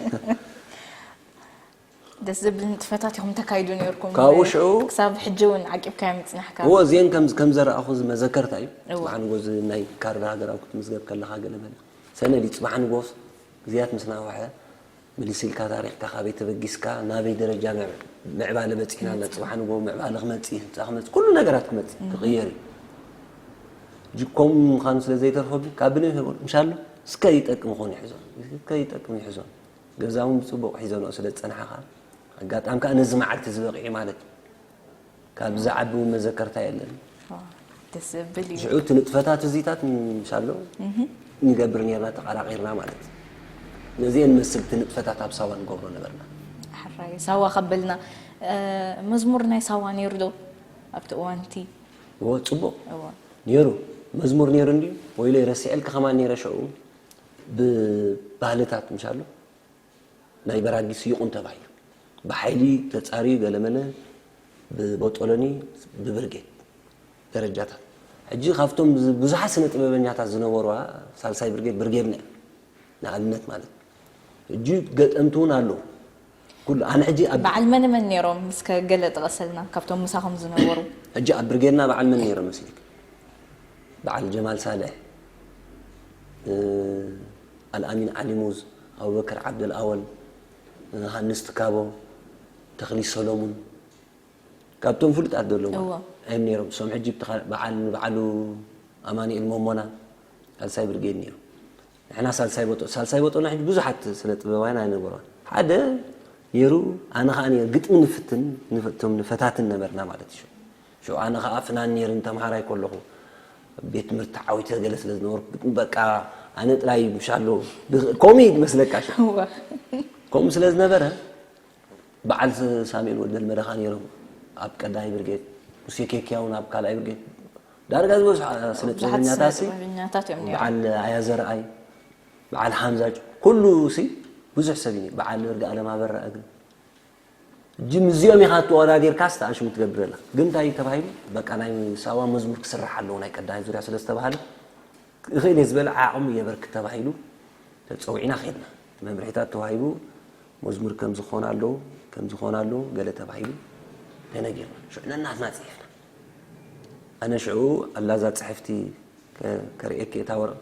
ደስ ዝብል ንጥፈታት ኢኹም ተካይዱ ነርኩም ካብኡ ሽዑ ክሳብ ሕጂ እውን ዓቂብካዮ ምፅናሕካ እዎ እዚአን ከም ከም ዘረኣኹ እዚ መዘከርታ እዩ እዎ። ብሓንጎ እዚ ናይ ካርድ ሃገራዊ ክትምዝገብ ከለኻ ገለ መለ ሰነድ እዩ ፅባሕ ንጎስ ግዜያት ምስ ናውሐ ምልስ ኢልካ ታሪኽካ ካበይ ተበጊስካ ናበይ ደረጃ ምዕ- ምዕባለ በፂሕና እና ፅባሕ ንጎ ምዕባለ ክመፅእ ህንፃ ክመፅእ ኩሉ ነገራት ክመፅእ ክቕየር እዩ ሕጂ ከምኡ ምዃኑ ስለ ዘይተርፈሉ ካብ ብንእሽተይ ምሻሎ እስከ ይጠቅም ኾን ይሕዞ እስከ ይጠቅም ይሕዞ ገዛውን ብፅቡቕ ሒዘንኦ ስለ ዝፀንሓ ከዓ ኣጋጣሚ ከዓ ነዚ መዓልቲ እዚ በቂዑ ማለት እዩ። ካብ ዝዓቢ እውን መዘከርታ የለን። ደስ ዘብል እዩ። ሽዑ እቲ ንጥፈታት እዚታት ምሻሎ ንገብር ነርና ተቐራቒርና ማለት እዩ። ነዚአን መስል እቲ ንጥፈታት ኣብ ሳዋ ንገብሮ ነበርና። ሕራይ ሳዋ ከበልና መዝሙር ናይ ሳዋ ነይሩ ዶ ኣብቲ እዋንቲ? እዎ ፅቡቕ ነይሩ መዝሙር ነይሩ እንዲ ወይለ ረሲዐልካ ከማን ነይረ ሽዑ ብባህልታት ምሻሎ ናይ በራጊስ ይቑም ተባሂሉ ብሓይሊ ተፃርዩ ገለመለ ብቦጦሎኒ ብብርጌድ ደረጃታት ሕጂ ካብቶም ብዙሓት ስነ ጥበበኛታት ዝነበሩዋ ሳልሳይ ብርጌድ ብርጌድና እያ ንኣብነት ማለት ሕጂ ገጠምቲ እውን ኣለዉ ኩሉ ኣነ ሕጂ ኣብ በዓል መን መን ነይሮም እስከ ገለ ጥቐሰልና ካብቶም ምሳኹም ዝነበሩ ሕጂ ኣብ ብርጌድና በዓል መን ነይሮም መስልክ በዓል ጀማል ሳልሕ ኣልኣሚን ዓሊሙዝ ኣቡበከር ዓብደልኣወል ሃንስ ትካቦ ተኽሊ ሰሎሙን ካብቶም ፍሉጣት ዘለዉ እዮም ነይሮም እሶም ሕጂ በዓል ንበዓሉ ኣማኒኤል መሞና ሳልሳይ ብርጌድ ነይሩ ንሕና ሳልሳይ ቦጦ ሳልሳይ ቦጦና ሕጂ ብዙሓት ስነ ጥበባውያን ኣይነበሩን ሓደ ነይሩ ኣነ ከዓ ግጥሚ ንፍትን እቶም ንፈታትን ነበርና ማለት እዩ ሽዑ ኣነ ከዓ ፍናን ነይርን ተምሃራይ ከለኹ ቤት ትምህርቲ ተዓዊተ ገለ ስለ ዝነበርኩ ግጥሚ በቃ ኣነ ጥራይ ምሻሎ ከምኡ እዩ ዝመስለካ ሽዑ ከምኡ ስለ ዝነበረ በዓል ሳሙኤል ወደልመደ ከዓ ነይሮም ኣብ ቀዳማይ ብርጌድ ሙሴ ኬክያ እውን ኣብ ካልኣይ ብርጌድ ዳርጋ ዝበዝሑ ስነ ጥበበኛታት በዓል ኣያ ዘርኣይ በዓል ሓምዛ ኩሉ ሲ ብዙሕ ሰብ እዩ በዓል እርጋ ኣለም ኣበራ እግሪ ጅም እዚኦም ኢኻ ተወዳዲርካስ ተኣሽሙ ትገብረላ ግን እንታይ ተባሂሉ በቃ ናይ ሳዋ መዝሙር ክስራሕ ኣለዎ ናይ ቀዳማይ ዙርያ ስለ ዝተባሃለ ይኽእል እየ ዝበለ ዓቕሙ የበርክት ተባሂሉ ተፀዊዕና ከድና መምርሒታት ተዋሂቡ መዝሙር ከምዚ ክኾን ኣለዎ ከምዚ ክኾን ኣለዎ ገለ ተባሂሉ ተነጊርና ሽዑ ነናትና ፅሒፍና ኣነ ሽዑ ኣላዛ ፅሕፍቲ ከርእየኪ እታ ወረቕ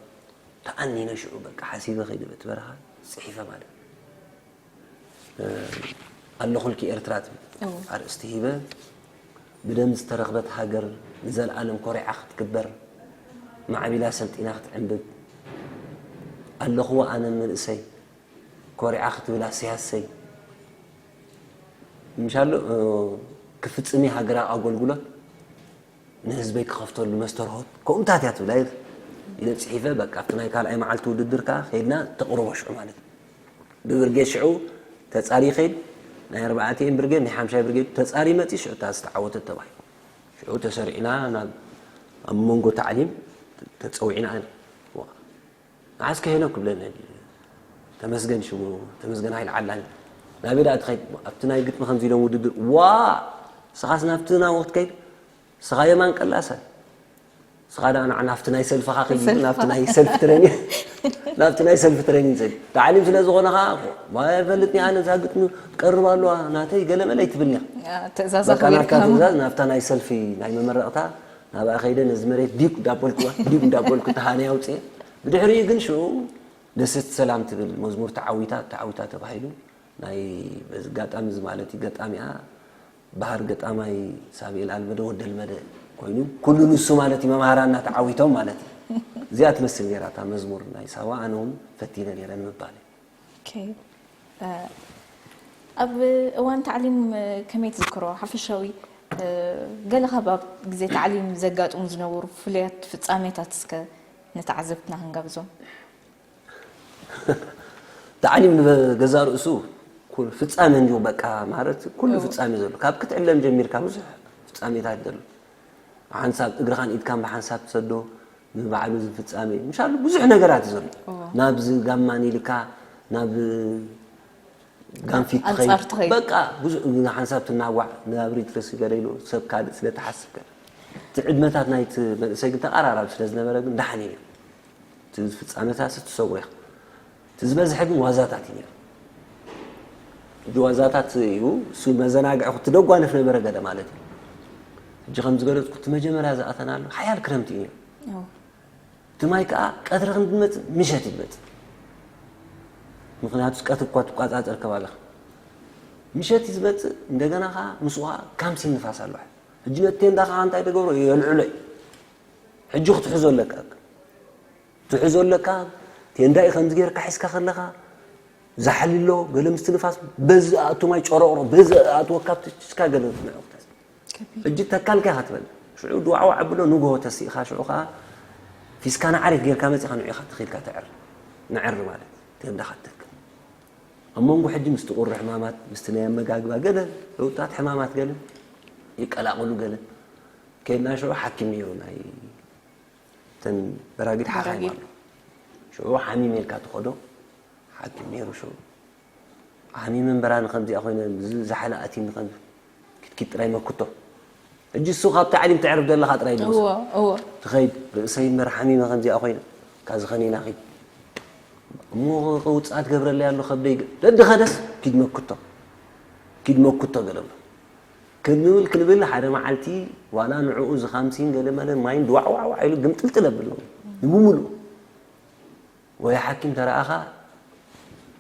ተኣኒነ ሽዑ በቃ ሓሲበ ከይደ በቲ በረኻ ፅሒፈ ማለት ኣለኹልኪ ኤርትራ ትብል ኣርእስቲ ሂበ ብደም ዝተረኽበት ሃገር ንዘልኣለም ኮሪዓ ክትክበር ማዕቢላ ሰልጢና ክትዕንብብ ኣለኹዋ ኣነ መንእሰይ ኮሪዓ ክትብል ኣሰይ ኣሰይ ምሻሎ ክፍፅም ሃገራዊ ኣገልግሎት ንህዝበይ ክኸፍተሉ መስተርሆት ከምኡታት እያ ትብል ኣይት ኢለ ፅሒፈ በቃ ኣብቲ ናይ ካልኣይ መዓልቲ ውድድር ከዓ ከይድና ተቕርቦ ሽዑ ማለት እዩ ብብርጌድ ሽዑ ተፃሪ ይኸይድ ናይ ኣርባዕቲኤን ብርጌድ ናይ ሓምሻይ ብርጌድ ተፃሪ መፂ ሽዑ እታ ዝተዓወተት ተባሂሉ ሽዑ ተሰሪዕና ናብ ኣብ መንጎ ታዕሊም ተፀዊዕና ንዓስከ ሄኖክ ክብለኒ ተመስገን ሽሙ ተመስገን ሃይለ ዓላሚ ናበይ ደኣ ትኸይድ ኣብቲ ናይ ግጥሚ ከምዚ ኢሎም ውድድር ዋ ንስኻስ ናብቲ ናብኡ ክትከይድ ንስኻ የማን ቀላሰ ንስኻ ደኣ ንዓ ናብቲ ናይ ሰልፍኻ ከይድ ናብቲ ናይ ሰልፊ ትረኒ ናብቲ ናይ ሰልፊ ትረኒ ንሰድ ታዕሊም ስለ ዝኾነ ኸዓ ማ ይፈልጥኒ ኣነ እዛ ግጥሚ ትቀርብ ኣለዋ ናተይ ገለመለ ይትብልኒ ትእዛዝ በቃ ናብታ ትእዛዝ ናብታ ናይ ሰልፊ ናይ መመረቕታ ናብኣ ከይደ ነዚ መሬት ዲብ እንዳበልኩዋ ዲብ እንዳበልኩ ተሃነይ ኣውፅኤ ብድሕሪኡ ግን ሽዑ ደስት ሰላም ትብል መዝሙር ተዓዊታ ተዓዊታ ተባሂሉ ናይ በዚ ጋጣሚ እዚ ማለት እዩ ገጣሚኣ ባህር ገጣማይ ሳሙኤል ኣልመደ ወደልመደ ኮይኑ ኩሉ ንሱ ማለት እዩ መምሃራና ተዓዊቶም ማለት እዩ እዚኣ ትመስል ነይራ እታ መዝሙር ናይ ሳዋ ኣነ እውን ፈቲነ ነይረ ንምባል እዩ ኣብ እዋን ታዕሊም ከመይ ትዝክሮ ሓፈሻዊ ገለ ካብ ኣብ ግዜ ታዕሊም ዘጋጥሙ ዝነበሩ ፍሉያት ፍፃሜታት እስከ ንተዓዘብትና ክንጋብዞም ታዕሊም ንገዛ ርእሱ ፍፃመ እንዲሁ በቃ ማለት ኩሉ ፍፃሜ ዘሎ ካብ ክትዕለም ጀሚርካ ብዙሕ ፍፃሜታት ዘሎ ሓንሳብ እግርኻን ኢድካን ብሓንሳብ ትሰዶ ንባዕሉ ዝፍጻሜ ምሻሉ ብዙሕ ነገራት እዩ ዘሎ። ናብዚ ጋማን ኢልካ ናብ ጋንፊት ትኸይድ። በቃ ብዙሕ ሓንሳብ ትናዋዕ፣ ንኣብሪት ረሲ ገለ ኢሉ ሰብ ካልእ ስለ ትሓስብ ገለ። እቲ ዕድመታት ናይቲ መንእሰይ ግን ተቐራራቢ ስለ ዝነበረ ግን ደሓን እዩ። እቲ ፍጻመታት ትሰጉ ኢኻ። እቲ ዝበዝሐ ግን ዋዛታት እዩ ነይሩ። ሕጂ ዋዛታት እዩ፣ እሱ መዘናግዒ ክትደጓንፍ ነበረ ገለ ማለት እዩ። ሕጂ ከም ዝገለጽኩ እቲ መጀመርያ ዝኣተናሉ ሓያል ክረምቲ እዩ ነይሩ። እቲ ማይ ከዓ ቀትሪ ክንድመፅእ ምሸት ይመፅእ። ምክንያቱ ቀትሪ እኳ ትቋፃፀር ከባቢኻ ምሸት እዩ ዝመፅእ። እንደገና ከዓ ምስኡ ከዓ ካምሲን ንፋስ ኣለዋ። ሕጂ ነቲ ቴንዳ ከዓ እንታይ ተገብሮ የልዕሎ እዩ። ሕጂ ክትሕዞ ኣለካ ትሕዞ ኣለካ። ቴንዳ እዩ ከምዚ ጌርካ ሒዝካ ከለኻ ዛሕሊ ኣሎ። ገለ ምስቲ ንፋስ በዚ ኣቱ ማይ ጨሮቕሮ በዚ ኣቱ ወካብ ትስካ ገለ ትምዕቕተስ ሕጂ ተካልካ ኢኻ ትበል። ሽዑ ድዋዕዋዕ ኣብሎ ንግሆ ተሲእኻ ሽዑ ኸዓ ፊስካ ንዓሪፍ ጌርካ መጺኻ ንዑ ኢኻ ተኺልካ ትዕር ንዕር ማለት ቴንዳ ኸትተክል ኣብ መንጎ ሕጂ ምስቲ ቁሪ ሕማማት ምስቲ ናይ ኣመጋግባ ገለ ለውጥታት ሕማማት ገለ ይቀላቕሉ ገለ ከይድና ሽዑ ሓኪም ነይሩ ናይ ተን በራጊድ ሓኻይም ኣሎ ሽዑ ሓሚም ኢልካ ትኸዶ ሓኪም ነይሩ ሽዑ ዓሚ መንበራ ንኸምዚኣ ኮይነ ዝሓለ ኣቲኒ ከም ክትኪት ጥራይ መክቶ ሕጂ እሱ ካብ ታዕሊም ተዕርፍ ዘለኻ ጥራይ ድወስ እወ እወ ትኸይድ ርእሰይ እምበር ሓሚመ ከምዚኣ ኮይነ ካብዚ ኸኒና ኺድ እሞ ውፅኣት ገብረለይ ኣሎ ከብደይ ደድኸደስ ኪድ መክቶ ኪድ መክቶ ገለብሎ ክንብል ክንብል ሓደ መዓልቲ ዋላ ንዕኡ ዝኻምሲን ገለ መለ ማይን ድዋዕዋዕዋዕ ኢሉ ግምጥልጥል ኣብሎ ንብሙሉኡ ወይ ሓኪም ተረኣኻ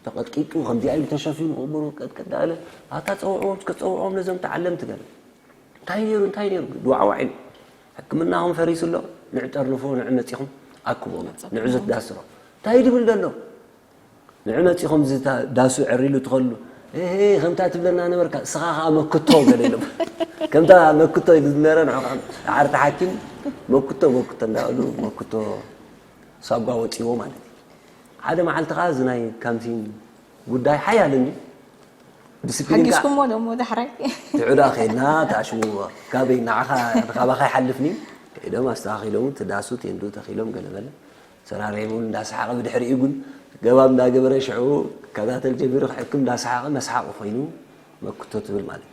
ተቐጥቂጡ ከምዚኣ ኢሉ ተሸፊኑ ቅቡሩ ቀጥቀጥ ዳለ ኣታ ፀውዕዎም እስከ ፀውዕዎም ነዞም ተዓለምቲ ገለ እንታይ ነይሩ እንታይ ነይሩ ድዋዕዋዕ ኢሉ ሕክምናኹም ፈሪሱ ኣሎ ንዕ ጠርንፎ ንዕ መፂኹም ኣክቦም ንዕ ዘትዳስሮ እንታይ ድብል ዘሎ ንዕ መፂኹም ዳሱ ዕሪሉ ትኸሉ ሄ ከምታ ትብለና ነበርካ እስኻ ከዓ መክቶ ገለ ኢሎም ከምታ መክቶ ኢሉ ዝነበረ ንዕ ዓርቲ ሓኪም መክቶ መክቶ እንዳበሉ መክቶ ሳጓ ወፂዎ ማለት እዩ ሓደ መዓልቲ ከዓ እዚ ናይ ካምሲን ጉዳይ ሓያል እንዲ ዲስፕሊን ከዓ ሓጊዝኩሞ ደሞ ዳሕራይ ትዕዳ ከይድና ተኣሽምዎ ካበይ ንዓኻ ንካባኻ ይሓልፍኒ ከይዶም ኣስተኻኺሎም ትዳሱ ቴንዱ ተኺሎም ገለበለ ሰራሪሙሉ እንዳሰሓቐ ብድሕሪኡ ግን ገባብ እንዳገበረ ሽዑ ከታተል ጀሚሩ ክሕክም እንዳሰሓቐ መስሓቑ ኮይኑ መክቶ ትብል ማለት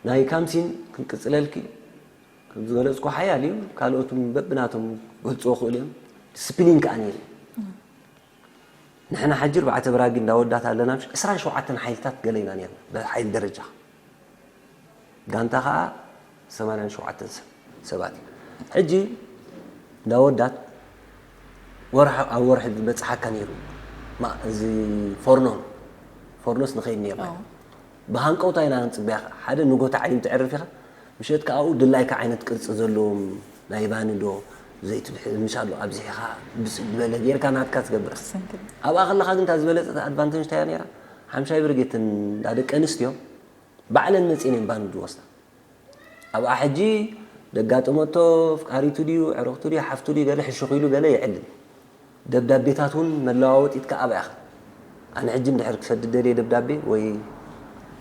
ናይ ካምሲን ክንቅፅለልኪ ከም ዝገለፅኩ ሓያል እዩ ካልኦት በብናቶም ገልፅዎ ክእሉ እዮም ዲስፕሊን ከዓ ነይሩ ንሕና ሓጂ ኣርባዕተ በራጊ እንዳወዳት ኣለና ዕስራን ሸውዓተን ሓይልታት ገለ ኢና ነርና ብሓይል ደረጃ ጋንታ ከዓ ሰማንያን ሸውዓተን ሰብ ሰባት እዩ ሕጂ እንዳወዳት ወርሒ ኣብ ወርሒ ዝመፅሓካ ነይሩ እዚ ፎርኖ ፎርኖስ ንኸይድ ነርና ብሃንቀውታ ኢና ንፅበያ ሓደ ንጎ ታዕሊም ትዕርፍ ኢኻ ምሸት ከኣኡ ድላይካ ዓይነት ቅርፂ ዘለዎም ናይ ባኒ ዶ ዘይቲ ምሻ ኣሎ ኣብዚሕኻ ብስል ዝበለ ጌርካ ናትካ ትገብር ኣብኣ ከለኻ ግን እታ ዝበለፀት ኣድቫንቴጅ እንታይ ነራ ሓምሻይ ብርጌትን እንዳ ደቂ ኣንስትዮ ባዕለን መፂን እዮም ባኒ ዝወስዳ ኣብኣ ሕጂ ደጋጥመቶ ፍቃሪቱ ድዩ ዕረኽቱ ድዩ ሓፍቱ ድዩ ገለ ሕሹኽ ኢሉ ገለ ይዕልል ደብዳቤታት እውን መለዋወጢት ከዓ ኣብያ ኢኻ ኣነ ሕጂ እንድሕር ክሰድድ ደልየ ደብዳቤ ወይ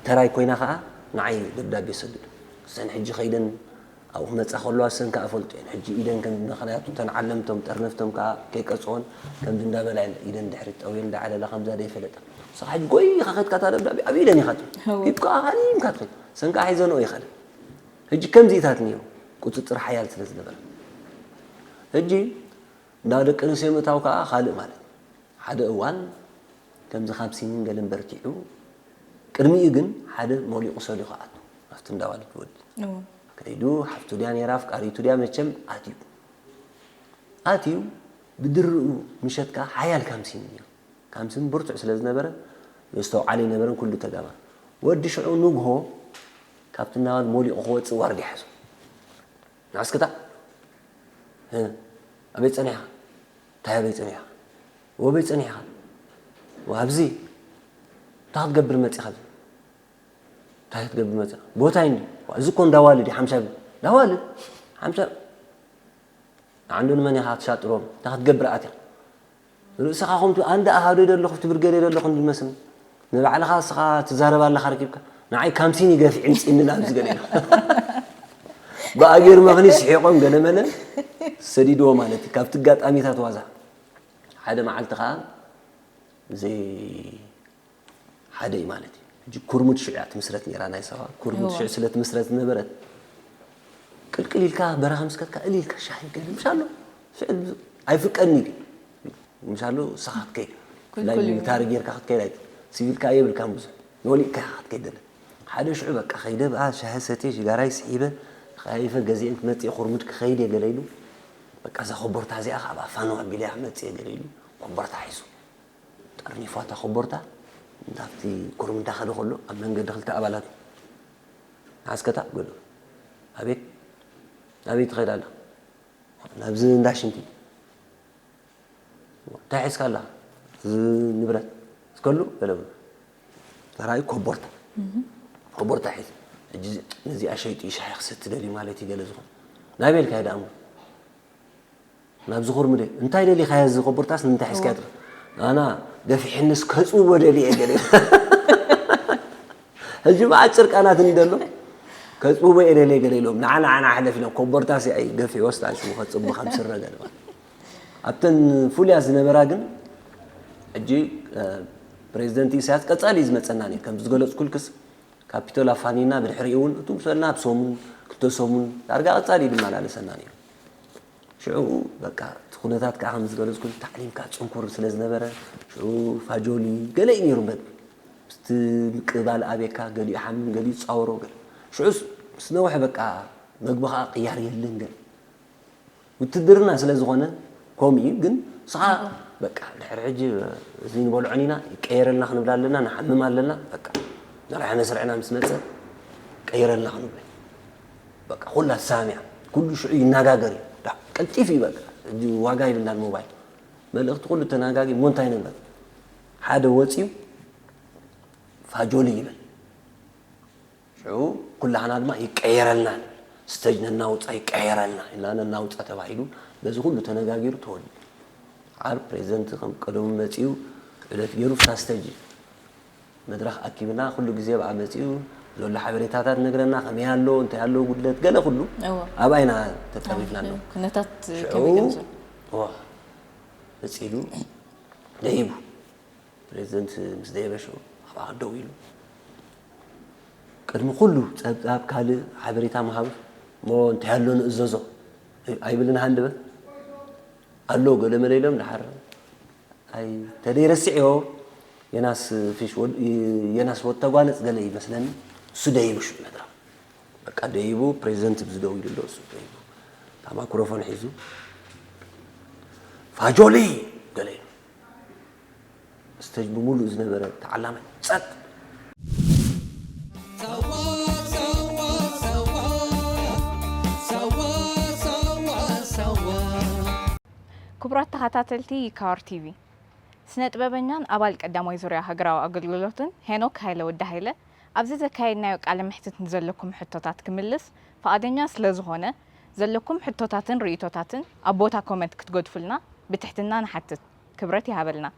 ተራይ ኮይና ከዓ ንዓይ ደብዳቤ ሰድዱ እሰን ሕጂ ከይደን ኣብኡ ክመፃ ከለዋ እሰን ከዓ ፈልጡ እየን ሕጂ ኢደን ከም ምክንያቱ እተን ዓለምቶም ጠርነፍቶም ከዓ ከይቀፅወን ከምዚ እንዳበላ እየን ኢደን ድሕሪ ጠውየን እንዳዓለላ ከምዛ ደይፈለጣ ንስኻ ሕጂ ጎይ ኢኻ ከድካ እታ ደብዳቤ ኣብ ኢደን ኢኻ ትብል ኢድ ከዓ ሃሊምካ ትኸይድ እሰን ከዓ ሒዘንኦ ይኸደ ሕጂ ከምዚኢታት እኒኦ ቁፅፅር ሓያል ስለ ዝነበረ ሕጂ እንዳ ደቂ ኣንስትዮ ምእታው ከዓ ካልእ ማለት ሓደ እዋን ከምዚ ካብ ሲኒን ገለን በርቲዑ ቅድሚኡ ግን ሓደ ሞሊቑ ሰልዩ ክኣቱ ኣብቲ እንዳዋልድ ወዲ ከይዱ ሓፍቱ ድያ ነይራ ኣፍቃሪቱ ድያ መቸም ኣትዩ ኣትዩ ብድርኡ ምሸት ከዓ ሓያል ካምሲን እዩ ካምሲን ብርቱዕ ስለ ዝነበረ ዘስተውዓለ ይነበረን ኩሉ ተጋባ ወዲ ሽዑ ንግሆ ካብቲ እንዳዋልድ ሞሊቑ ክወፅእ ዋርዲ ሓዞ ንዓስክታ ኣበይ ፀኒሕኻ እንታይ ኣበይ ፀኒሕኻ ወበይ ፀኒሕኻ ኣብዚ እንታይ ክትገብር መፂኻ እንታይ ክትገብር መፂኻ ቦታይ እንዲ እዚ እኮ እንዳዋልድ እዩ ሓምሳ እንዳዋልድ ሓምሳ ንዓንዶ ንመን ኢኻ ትሻጥሮም እንታይ ክትገብር ኣትኻ ርእስኻ ከምቲ ኣንዳ ኣሃዶ ደለኹ ትብል ገለ ደለኹ እንድመስል ንባዕልኻ እስኻ ትዛረብ ኣለኻ ረኪብካ ንዓይ ካምሲን ይገፊዕ ምፅኒ ናብ ዝገለ ኢሉ ብኣገር መኽኒ ስሒቖም ገለመለ ሰዲድዎ ማለት እዩ። ካብቲ ኣጋጣሚታት ዋዛ ሓደ መዓልቲ ከዓ ዘይ ሓደ እዩ ማለት እዩ። ሕጂ ኩርሙድ ሽዑ እያ ትምስረት ነይራ ናይ ሳዋ። ኩርሙድ ሽዑ ስለ ትምስረት ዝነበረት ቅልቅል ኢልካ በረኻ ምስ ከድካ እል ኢልካ ሻሂ ገለ ምሽ ኣሎ። ሽዑ ኣይፍቀድን እዩ። ምሽ ኣሎ ንስኻ ክትከይድ። ብፍላይ ሚሊታሪ ጌርካ ክትከይድ ኣይ-፣ ሲቪልካ የብልካን ብዙሕ። ወሊእካ ኢኻ ክትከይድ ደለ። ሓደ ሽዑ በቃ ከይደ ብኣ ሻሂ ሰትየ ሽጋራይ ስሒበ ተኸያይፈ ገዚኤን ክመጽእ ኩርሙድ ክኸይድ እየ ገለ ኢሉ። በቃ እዛ ኮቦርታ እዚኣ ካብ ኣፋኑ ኣቢለ እያ ክመጽእ እየ ገለ ኢሉ ኮቦርታ ሒዙ። ጠርኒፋ እታ ኮቦርታ እንታብቲ ኩርም እንዳኸደ ከሎ ኣብ መንገዲ ክልተ ኣባላት ሓስከታ ገሉ ኣቤት ኣቤት ትኸይድ ኣላ ናብዚ እንዳ ሽንቲ እንታይ ሒዝካ ኣላ እዚ ንብረት እስከሉ ገለ ተራይ ኮቦርታ ኮቦርታ ሒዝ ሕጂ ነዚኣ ሸይጡ ሻሂ ክሰቲ ደልዩ ማለት እዩ ገለ ዝኾነ ናበይ ኢልካ ይደኣሙ ናብዚ ኩርምደ እንታይ ደሊኻያ እዚ ኮቦርታስ ንምንታይ ሒዝካያ ትብል ኣና ገፊሕንስ ከጽውቦ ደልየ ገለ ሕጂ ብኣጭር ቃላት እንደሎ ከጽውቦ እየ ደልየ ገለ ኢሎም ንዓ ንዓና ሕለፍ ኢሎም ኮቦርታስ ኣይ ገፊ ወስዳ ሽሙ ከጽቡ ከም ስረ ገለ ኣብተን ፍሉያት ዝነበራ ግን ሕጂ ፕሬዚደንት ኢሳያስ ቀጻሊ እዩ ዝመጸና ነይሩ ከም ዝገለጽኩልክስ ካፒቶል ኣፋኒና ብድሕሪኡ እውን እቱ ሰልና ኣብ ሰሙን ክልተ ሰሙን ዳርጋ ቀጻሊ እዩ ዝመላለሰና ነይሩ ሽዑ በቃ እቲ ኩነታት ከዓ ከም ዝገለፅኩ ታዕሊምካ ፅንኩር ስለ ዝነበረ ሽዑ ፋጆሊ ገለ እዩ ነይሩ በ ምስቲ ምቅባል ኣቤካ ገሊኡ ሓምን ገሊኡ ፃወሮ ገለ ሽዑ ምስ ነውሐ በቃ መግቢ ከዓ ቅያር የለን ገለ ውትድርና ስለ ዝኾነ ከምኡ እዩ ግን ስኻ በቃ ድሕሪ ሕጂ እዚ ንበልዖን ኢና ይቀየረልና ክንብል ኣለና ንሓምም ኣለና በቃ መርዓ መስርዕና ምስ መፀ ቀይረልና ክንብል በቃ ኩላ ሳሚያ ኩሉ ሽዑ ይነጋገር እዩ ቀልጢፍ እዩ በቃ ሕጂ ዋጋ ይብልናን ሞባይል መልእኽቲ ኩሉ ተነጋጊ ሞ እንታይ ንብረት ሓደ ወፂዩ ፋጆሊ ይብል ሽዑ ኩላህና ድማ ይቀየረልና ስተጅ ነናውፃ ይቀየረልና ኢልና ነናውፃ ተባሂሉ በዚ ኩሉ ተነጋጊሩ ተወዲኡ ዓር ፕሬዚደንት ከም ቀደሙ መፂኡ ዕለት ገይሩ ፍታ ስተጅ መድረኽ ኣኪብና ኩሉ ግዜ ብኣ መፂኡ ዘሎ ሓበሬታታት ነግረና ከመይ ኣሎ እንታይ ኣሎ ጉድለት ገለ ኩሉ ኣብኣይና ተጠሪፍና ኣሎ ኩነታት ከመይ ገምዞ መፂሉ ደይቡ ፕሬዚደንት ምስ ደየበ ሽዑ ኣብኣ ደው ኢሉ ቅድሚ ኩሉ ፀብፃብ ካልእ ሓበሬታ ምሃብ ሞ እንታይ ኣሎ ንእዘዞ ኣይብልን ሃንደበት ኣሎ ገለ መለ ኢሎም ድሓር ኣይ ተደይ ረሲዕዮ የናስ ፊሽ ወድ የናስ ወድ ተጓነፅ ገለ ይመስለኒ እሱ ደይቡ ሽዑ መድረኽ በቃ ደይቡ ፕሬዚደንት ብዝደው ኢሉ ኣሎ እሱ ደይቡ እታ ማክሮፎን ሒዙ ፋጆሊ ገለ ኢሉ ስተጅ ብምሉእ ዝነበረ ተዓላማይ ጸጥ ክቡራት ተኸታተልቲ ይካወር ቲቪ ስነ ጥበበኛን ኣባል ቀዳማይ ዙርያ ሃገራዊ ኣገልግሎትን ሄኖክ ሃይለ ወዲ ሃይለ ኣብዚ ዘካየድናዮ ቃለ መሕትት ንዘለኩም ሕቶታት ክምልስ ፍቓደኛ ስለ ዝኾነ ዘለኩም ሕቶታትን ርእይቶታትን ኣብ ቦታ ኮመንት ክትገድፉልና ብትሕትና ንሓትት ክብረት ይሃበልና።